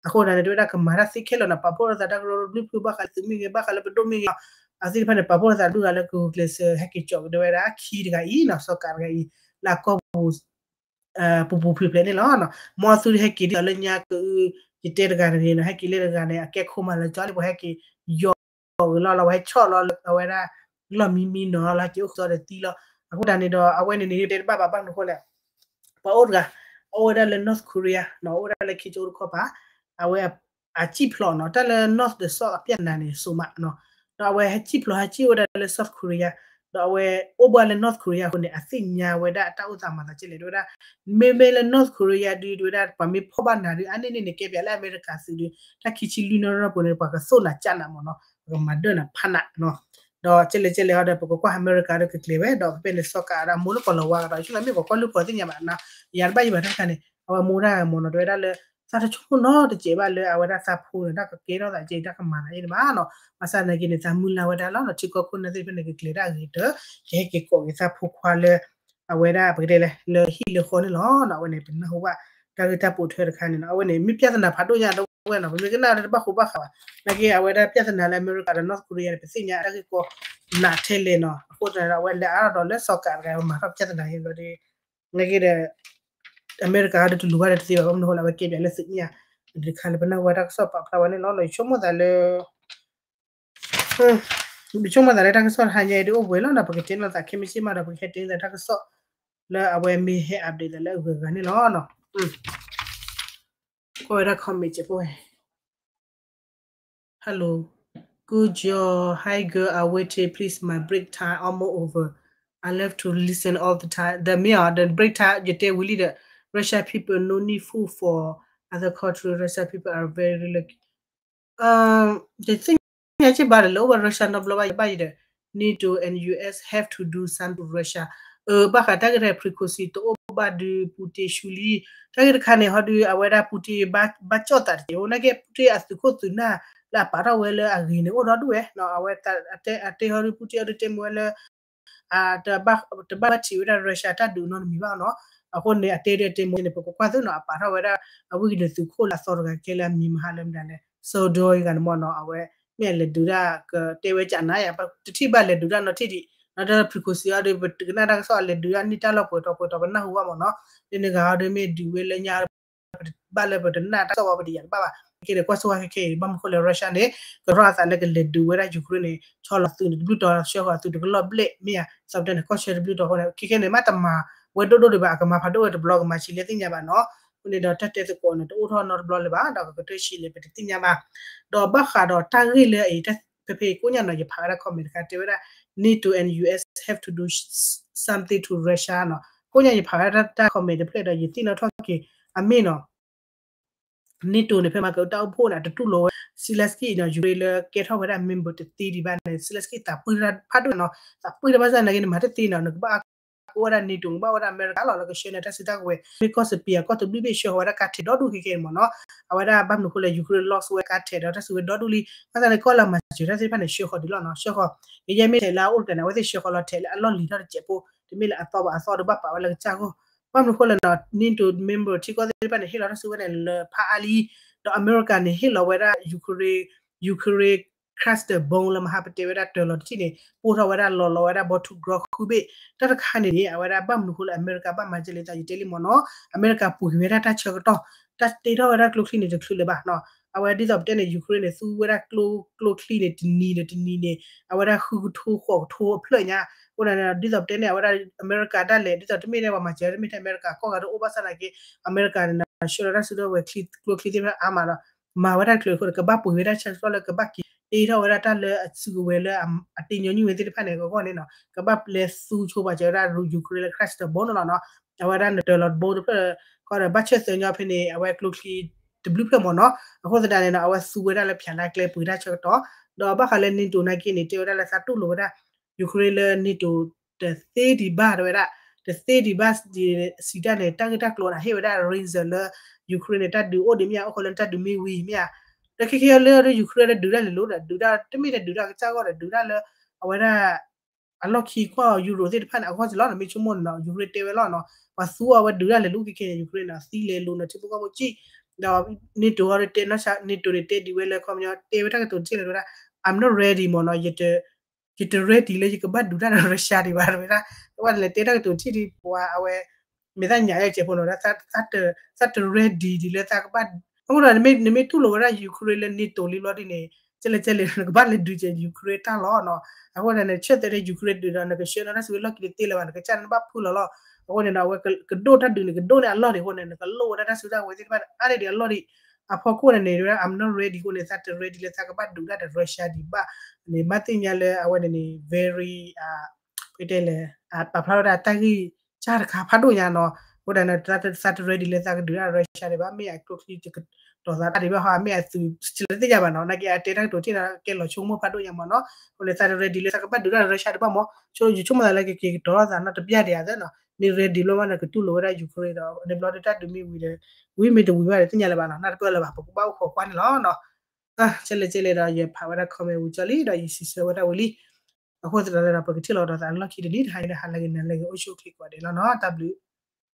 အဃိသတးန့ၣ် တဝဲဒၣ်ကမၤတၢ်သ့ခဲလၢာ်နီၤ ပာ်ဖှိၣ်လိာ်သးတၢ်ကရၢကရိဘျုးဖုဘၣ်ဃးလၢသုးမ့ၢ်ဂ့ၤ ဘၣ်ဃးလၢပဒိၣ်မ့ၢ်ဂ့ၤနီၤ, အသ့ၣ်တဖၣ်န့ၣ် ပာ်ဖှိၣ်လိာ်သးဒုၣ်ဒါလၢကဂုာ်ကျဲးစၢးဟဲက့ၤကၠီးကဒီးဝဲဒၣ် ခံတဂၤအံၤနီၤ စီၤကးတဂၤအံၤ လၢအကီၢ်ပူၤ ပူၤပူၤဖျဲးဖျဲးန့ၣ်လီၤ. မ်သုတဟဲက့ၤဒ်သိးလၢညါကအု ယတဲတဂၤတဂ့ၤနီၤ ဟဲက့ၤလၢတဂၤန့ၣ် အကဲခိၣ်မးလၢကၠီလံ ပှၤဟဲက့ၤယီၤဂ့ၤလီၤလီၤ ပှၤဟဲဆီၣ်လီၤ အဝဲဒၣ်လီၢ်မံမံနီၤလီၤ ဟဲက့ၤအိၣ်ကၠီဒီးသံလီၤ. အဃိတၢ်န့ၣ်ဒီး အဝဲန့ၣ်န့ၣ် တဲတဘၣ်ဘၣ် ဘၣ်မနုၤအဃိလဲၣ် ပှၤအိၣ်တဂၤ အအိၣ်ဝဲဒၣ်လၢ North Korea နီၤ အိၣ်ဝဲဒၣ်လၢခံကၠိတခီပၤ အဝဲ အစံၣ်ဖျိးနီၤ တၢ်လၢ North ဒီး South အပြဿနာန့ၣ် စိၤမးနီၤ ဒီးအဝဲဟဲစံၣ်ဖျိး ဟဲစံၣ်အိၣ်ဝဲဒၣ်လၢ South Korea ဒီးအဝဲအိၣ်ဘၣ်လၢ North Korea အဃိန့ၣ် အသ့ၣ်ညါဝဲဒၣ်အတၢ်အိၣ်သးမၤသးကဲလဲၣ် တဲဝဲဒၣ် မ့မ့ၢ်လၢ North Korea ဒုး တဲဝဲဒၣ် ပှၤမ့ၢ်ဖီၣ်ဘၣ်နၤဒုး အါန့ၢ်န့ၣ်န့ၣ် ကဲပၠးလၢအမဲရကၤသုးဒုး တၢ်ခံဆံလွံၢ်နီၣ်ရၢၢ်ပူၤန့ၣ် ပှၤကသိၣ်နၤကၢ်နၤမ့ၢ်နီၤ ပကမၤဒၢၣ်နၤဖးနးနီၤ ဒီးကဲလဲၣ်ကဲလဲၣ်ဟီဒီး ပကကွၢ်အမဲရကၤဒီးကကျဲၤဝဲ ဒီးကပဲၣ်န့ၣ် စီၤကးဒီးအမိၢ်လၢကီၢ်လီၤဝါကဒီး ဆူၣ်လီၤမ့ၢ်ပှၤကွၢ်လူၢ်ပှၤသ့ၣ်ညါဘၣ်နီၤ ယၤတဘၣ်ယဘၣ်တခါန့ၣ် အဝဲမိၢ်တၢ်မ့ၢ်နီၤ တဲဝဲဒၣ်လၢ သးတဆိကမိၣ်နီတစဲးဘၣ်လၢအဝဲဒၣ်သးဖိန့ၣ် တၢ်ကကဲထီၣ်သးကဲတၢ်ကမၤသးယဲန့ၣ်ဘၣ်နီၤ ဘၣ်ဆၣ်သနာ်က့န့ၣ် သးမုၢ်လၢ်ဝဲဒၣ်လီၤနီၤ ထံကီၢ်ခိၣ်နၢ်သ့ၣ်တဖၣ်န့ၣ် ကကျဲၤတၢ်အဂ့ၤတၢၢ် ကဟဲက့ၤကိးက့ၤသးဖိခွါလၢ အဝဲဒၣ်ပကတဲလဲၣ် လၢဟံၣ်လၢဃီန့ၣ်လီၤနီၤ အဝဲန့ၣ် ပနၢ်ဟူဘၣ် တၢ်ဂ့ၢ်တၢ်ပိာ်ထွဲတခါန့ၣ်နီၤ အဝဲန့ၣ် မ့ၢ်ပြဿနာဖးဒိၣ်ညါတဝဲနီၤ ပမ့ၢ်ကနၣ်ဒီးတဘၣ်ဃိဘၣ်ဃးဘၣ် သနာ်က့အဝဲဒၣ်ပြဿနာလၢအမဲရကၤဒီး North Korea န့ၣ် ပသ့ၣ်ညါတၢ်ဂ့ၢ်ကီနးထဲလဲၣ်နီၤ အဃိသတးဒီး အဝဲလဲၤအါထီၣ်ဒီးလၢစီၤကးတဂၤ ပမၤထီၣ်ပြဿနာဟဲဘျီဒီး သနာ်က့ဒီး အမဲရကၤဒီးတလူၤဘၣ်ဒီးတသ့ဘၣ် ဘၣ်မနုၤဃိလၢအဝဲကဲပၠးလၢသုးမ့ၢ်ဧါ တခါလၢပနၢ်ဟူဘၣ်တၢ်ကစီၣ်ပာ်ဖျါဝဲန့ၣ်လီၤ ယဆိကမိၣ်သးလၢ ယဆိကမိၣ်သးလၢတၢ်ကစီၣ်တဟါညါအံၤဒ်အိၣ်ပှဲၤလီၤနီၤ ပကတဲလိာ်သးခဲမုၢ်ဆ့ၣ်မးဒီး ပကဟဲတဲလိာ်သးတၢ်ကစီၣ် လၢအဝဲမ့ၢ်ဟဲ update သးလၢအဂုၤအဂၤန့ၣ်လီၤနီၤ ကွၢ်ဝဲဒၣ် comment စဲးဖိဝဲ Hello, good job, hi girl, I waited, please, my break time almost over, I love to listen all the time, the မ့ၢ်ဧါ the break time ယတဲဝံၤလံဒီး Russia people no need food for other country, Russia people are very lucky, ယသ့ၣ်ညါက့ဘၣ်ဒီး လၢအိၣ်ဝဲ Russia နီတဘျီဘၣ် ယဘၣ်ယံၤဒီး NATO and U S have to do something to Russia, အဘၣ်ဃးတၢ်ဂ့ၢ်တခါ frequency တအိၣ်ဘၣ်ဒုး Putin ဆူလံ တၢ်ဂ့ၢ်တခါန့ၣ် ဟီဒုး အဝဲဒၣ် Putin ဘၣ်ကၠီၣ်သးတက့ၢ် အိၣ်နာ်က့ Putin အသုးခိၣ်သုးနၢ် လၢအပာ်ထီၣ်ဝဲလၢအဂ့ၤန့ၣ် အိၣ်ဒီဒူၣ်ဝဲ အဝဲအတဲဟီဒုး Putin အီၤဒုးတဲမ့ၢ်ဝဲလၢ တဘၣ်ထံးဝဲဒၣ် Russia တၢ်ဒုးနီတမံၤဘၣ်နီၤ, အဃိန့ၣ် အတဲဒ်အတဲမ့ၢ်န့ၣ် ပကကွၢ်သုနီၤ အပာ်ထီၣ်ဝဲဒၣ် အဝဲက့ၤန့ၣ်သုးခိၣ်လၢအသီတဂၤခဲလၢာ် အမံၤမဟါလၢမတၤလဲၣ် စီၤဒိအံၤဂၤန့ၣ်မ့ၢ်နီၤ အဝဲ မ့ၢ်အလဲၤဒုးတၢ် ကတဲဝဲကနါယၤ တထံၣ်ဘၣ်လဲၤဒုးတၢ်နီတထံၣ်ဒံး ဒီးတၢ် frequency အီၤဒီး ပတကနၣ်တၢ်ကစီၣ် အလဲၤဒုးတၢ်န့ၢ်တၢ်လီၢ်ပှဲၤထီၣ်ပှဲၤထီၣ် ပနၢ်ဟူဘၣ်မ့ၢ်နီၤ, ဒ်န့ၣ်ဂၤအီၤဒီးမ့ၢ်ဒုးဝဲလၢညါ ပတဘၣ်လၢပတနာ်တၢ်ကစီၣ်ဝဲပတယၤတဘၣ်ဘၣ်, ခဲကဲန့ၣ် ကွၢ်ဆိဝဲခဲခဲအံၤ ဘၣ်မနုၤဃိလဲၣ် Russia န့ၣ် ကရီအသးလၢကလဲၤဒုးဝဲဒၣ် Ukraine န့ၣ် ဆီလီၤသုးန့ၣ်တဘျုးတီၤ ဆှၢဃီၤသုးတကလီၢ်ဘျဲၣ်မ့ၢ်ဧါ, သီးပတဲန့ၣ် ကီၢ်ဆၢတဘျုးတီၤအဃိန့ၣ် ခဲခဲန့ၣ် မ့ၢ်တမၤဝဲဒိၣ်ဒိၣ်ဒံးဘၣ် အကမၤဖးဒိၣ်ဝဲတဘျီ ကမၤဆံးလဲသ့ၣ်ညါဘၣ်နီၤ, အဃိန့ၣ်ဒီးတၢ်တဲသကိးန့ၣ် တအိၣ်ထီၣ်နီတဘျီလၢၤဘၣ် ဒီးကကတၢၢ်ဆံးလဲပတသ့ၣ်ညါဘၣ်, ဒီးဘၣ်ဃးဒီးတၢ်ဂ့ၢ်လၢအံၤ ဖဲဖဲကိးညါနီၤ ယဖးဝဲဒၣ် comment တခါတဲဝဲဒၣ် NATO and U S have to do something to Russia နီၤ, ကိးညါယဖးဝဲဒၣ်တၢ် comment တဖျၢၣ်ဒီး ယသ့ၣ်နီၣ်ထီၣ်က့ၤ အမ့ၢ်နီၤ NATO န့ၣ် ဖဲမၤကတၢ်အိၣ်ဖှိၣ်န့ၣ် အတတူၢ်လိာ်ဝဲ Zelensky နီၤ Ukraine လၢကဲထီၣ်ဝဲဒၣ် member တသ့ဒံးဘၣ်န့ၣ် Zelensky သးပှၢ်တၢ်ဖးဒိၣ်နီၤ, သးပှၢ်တၢ်ဘၣ်ဆၣ်သနာ်က့န့ၣ် မၤတသ့နီၤ, နကဘၣ်ကိးဝဲဒၣ် NATO နကဘၣ်ဝဲဒၣ်အမဲရကၤလီၤ လၢကဆှၢန့ၢ်တၢ်စုတၢ်ကဝဲၤ, မ့ၢ်ကီၢ်စပံးအကီၢ်တဘျုးဘ့ၣ်ဆှၢဃီၤဝဲဒၣ်ကါထဲးဒီဒူၣ်ခဲခဲအံၤမ့ၢ်နီၤ, အဝဲဒၣ်ဘၣ်မနုၤဃိလဲၣ် Ukraine lost ဝဲကါထဲးဒီးတၢ်စုဝဲဒီဒူၣ်လံ, ဘၣ်ဆၣ်န့ၣ် ကီၢ်လၢမၤစၢၤတၢ်သ့ၣ်တဖၣ်န့ၣ် ဆှၢဃီၤဒံးလီၤနီၤ, ဆှၢဃီၤ, ယဲမ့ၢ်ထဲးလၢအအိၣ်တကးန့ၣ် အဝဲသ့ၣ်ဆှၢဃီၤလီၤထဲးလၢအလီၢ်လံၤထီၣ်တစဲးဖိ, တမ့ၢ်လၢအသီဘၣ်အသီဒီးဘၣ်ပာ်ဝဲလၢကစၢ်ဂီၢ်, ဘၣ်မနုၤဃိလဲၣ်နီၤ NATO member ထံကီၢ်သ့ၣ်တဖၣ်န့ၣ် ဟ့ၣ်လီၤတၢ်စုဝဲန့ၣ်လၢဖးအါလံ, ဒီးအမဲရကၤန့ၣ် ဟ့ၣ်လီၤဝဲဒၣ် Ukraine, Ukraine cluster bomb လၢမဟါပတဲဝဲဒၣ်တၢၤလီၤတထံၣ်န့ၣ် ပိၢ်ထီၣ်ဝဲဒၣ်လီၤလီၤဝဲဒၣ်ဘီထူကြီဃုဘ့ၣ်, တၢ်တခါန့ၣ်န့ၣ် အဝဲဒၣ်ဘၣ်မနုၤဃိလၢအမဲရကၤဘၣ်မၤကဲလဲၣ်သး ယတဲလံမ့ၢ်နီၤ, အမဲရကၤပှ့ၤဝဲဒၣ်တၢ်ဆၢကတီၢ်, တၢ်တ့ထီၣ်ဝဲဒၣ်ကျိချံန့ၣ် တချုးလၢၤဘၣ်နီၤ, အဝဲဒ်သိးပတဲန့ၣ် Ukraine န့ၣ် သူဝဲဒၣ်ကျိချံန့ၣ် တနံၤဒီးတနံၤန့ၣ် အဝဲဒၣ်ဃုကထိဃိးကထိအဖျၢၣ်ညါ, အဃိန့ၣ် ဒ်သိးပတဲန့ၣ် အဝဲဒၣ်အမဲရကၤဒၣ်လဲာ် ဒ်သိးတမ့ၢ်ဒၣ်ပှၤမၤစၢၤ တမ့ၢ်ထဲအမဲရကၤ ကီၢ်ဂၤတအိၣ်ဘၣ်ဆၣ်သနာ်က့ အမဲရကၤန့ၣ် ဆှၢလီၤတၢ်စုဒီးဝဲၤကျိချံသ့ၣ်တဖၣ်အါမးဒီး မၤဝဲဒၣ်တချုးအဃိန့ၣ် ကဘၣ်ပှ့ၤဝဲဒၣ်ဆၢကတီၢ်လၢကဘၣ်က့ၤတ့ထီၣ်ဝဲဒၣ်တၢ်လၢအစုကဝဲၤလၢအတ့ညီနုၢ်ဝဲသ့ၣ်တဖၣ်န့ၣ် အဂီၢ်န့ၣ်နီၤ ကဘၣ်ပျဲသူဆိပာ်စၢၤဝဲဒၣ် Ukraine လၢ cluster bomb န့ၣ်လီၤနီၤ, အဝဲဒၣ်နတၢၤလီၤတဘိတဖျၢၣ်ဃီဒီး ဘၣ်ဆၢၣ်သၢညီဖဲန့ၣ် အဝဲကျိချံတဘျုးဖျၢၣ်မ့ၢ်နီၤ, အဃိသတးန့ၣ်နီၤ အဝဲသူဝဲဒၣ်လၢဖၠးလၢကျဲပှ့ၤတၢ်ဆၢကတီၢ်, ဒီးဘၣ်ဃးလၢ NATO နာ်က့န့ၣ် တဲဝဲဒၣ်လၢသးတူၢ်လိာ်ဝဲဒၣ် Ukraine လၢ NATO တသ့ဒံးဘၣ် တဲဝဲဒၣ်, တသ့ဒံးဘၣ် စံးတၢ်န့ၣ် တၢ်ဂ့ၢ်တၢ်ကျိၤန့ၣ် ဟ့ၣ်ဝဲဒၣ် reason လၢ Ukraine န့ၣ် တၢ်ဒုးအိၣ်ဒံးမ့ၢ်ဧါ အိၣ်ဃီလၢတၢ်ဒုးမ့ၢ်ဝံၤမ့ၢ်ဧါ, ဒီးခဲခဲလၢ Ukraine လၢဒုးတၢ်လဲၤလိၤဒီး ဒုးတၢ်တမ့ၢ်တဒုးတၢ်ကစၢ်ဂီၢ်ဒီး ဒုးတၢ်လၢ အဝဲဒၣ် အလီၢ်ခံကွၢ် Europe သ့ၣ်တဖၣ်န့ၣ် အဂီၢ်စ့ၢ်လီၤနီၤ, မ့ၢ်ဆိကမိၣ်န့ၣ်နီၤ Ukraine တဲဝဲလီၤနီၤ, ပှၤသူအီၤဝဲဒုးတၢ်လဲၤလိၤ ခဲခဲန့ၣ် Ukraine နီၤ သံလဲၤလိၤနီၤ ထံဖိကီၢ်ဖိကံၢ်, ဒီး NATO အီၤတဲ NATO န့ၣ်တဲဒ်ဝဲလၢခီပညီ တဲဝဲတၢ်ကတိၤတထံၣ်လၢၤဝဲဒၣ် I'm not ready မ့ၢ်နီၤ, ယတ ready လၢယကဘၣ်ဒုးတၢ်ဒီး Russia ဒံးဘၣ် တဲဝဲဒၣ်, အဝဲလဲၤတဲတၢ်ကတိၤတထံၣ်ဒ်ပှၤအဝဲ မ့ၢ်သးညါယဲၢ်ကဲးဖိနီၤ သးတ ready ဒ်လၢသးကဘၣ်, အဃိဒီး နမ့ၢ်တူၢ်လိာ်ဝဲဒၣ် Ukraine လၢ NATO လံဘျီဒ်န့ၣ် ကဲလဲၣ်ကဲလဲၣ် နကဘၣ်လဲၤဒုးကဲ Ukraine တၢ်လီၤနီၤ, အဃိန့ၣ် နဆၢတဲာ်ဒီး Ukraine ဒုးဒီး နကဆှၢနီၣ်တၢ်စုဝဲလီၢ်ခံတသ့လၢၤဘၣ် နကစၢ်န့ၣ်ဘၣ်ဖုလီၤလီၤ, အဃိန့ၣ်ဒီး အဝဲကဒိၣ်တၢ်ဒုးန့ၣ် ကဒိၣ်န့ၢ်အလီၢ်ဒံးအဃိန့ၣ် နကလိၣ်ဝဲဒၣ်တၢ်စုတၢ်ကဝဲၤသ့ၣ်တဖၣ်န့ၣ် အါန့ၢ်ဒံးအလီၢ်ဒံး, အဖီခိၣ်န့ၣ်န့ၣ် ဝဲဒၣ် I'm not ready အဃိန့ၣ် သးတ ready လၢသးကဘၣ်ဒုးတၢ်ဒီး Russia ဒံးဘၣ်န့ၣ် မ့ၢ်သ့ၣ်ညါလၢအဝဲန့ၣ်န့ၣ် very တဲလဲၣ် ပာ်ဖျါဝဲဒၣ်တၢ်ဂံၢ်စၢ်တခါဖးဒိၣ်ညါနီၤ. အဃိဒၣ်န့ၣ် သးတ ready လၢသးကဒုးတၢ် Russia ဒံးဘၣ်, မ့ၢ်အကျိချံကတီၤသးတၢ်ဒံးဘၣ်ဟီ မ့ၢ်အသုးစလဲသ့ၣ်ညါဘၣ်နီၤ, နာ်က့အတဲတၢ်ကတိၤထံၣ်န့ၣ် ကဲလီၤဆိကမိၣ်ဖးဒိၣ်ညါမးနီၤ. အဃိန့ၣ် သးတ ready လၢသးကဘၣ်ဒုးတၢ် Russia ဒံးဘၣ်မး, ဆိယဆိကမိၣ်သးလၢကက့ၤကတီၤထီၣ်သးနီတဘျီဒံးဧါသနီၤ, မ့ၢ် ready ဘျီမးန့ၣ် ကတူၢ်လိာ်ဝဲဒၣ် Ukraine ဒီး န့ၣ်ဘျီဒီးတၢ်ဒုးမ့ၢ်ဝံၤဒီး ဝံၤမ့ၢ်တဝံၤဘၣ်ဒီးသ့ၣ်ညါလၢၤဘၣ်နီၤ, နၢ်တပၢၢ်လၢၤဘၣ်, ပကဘၣ်အိၣ်ခိးကွၢ်န့ၣ်လီၤနီၤ. ကဲလဲၣ်ကဲလဲၣ်ဒီး ယဖးဝဲဒၣ် comment ဝံၤကၠီလံ ဒီးယစံးဆၢဝဲဒၣ်ဝံၤလံ. အဃိသတးဒီး ပကထံၣ်လိာ်ဒီးသးလီၢ်ခံတနံၤ တဟါညါဒီး ဟါလၢဂ့ၤ နၤလၢဂ့ၤ အိၣ်ဆူၣ်အိၣ်ချ့ကိးဂၤဒဲးလီၤနီၤ, တၢ်ဘျုး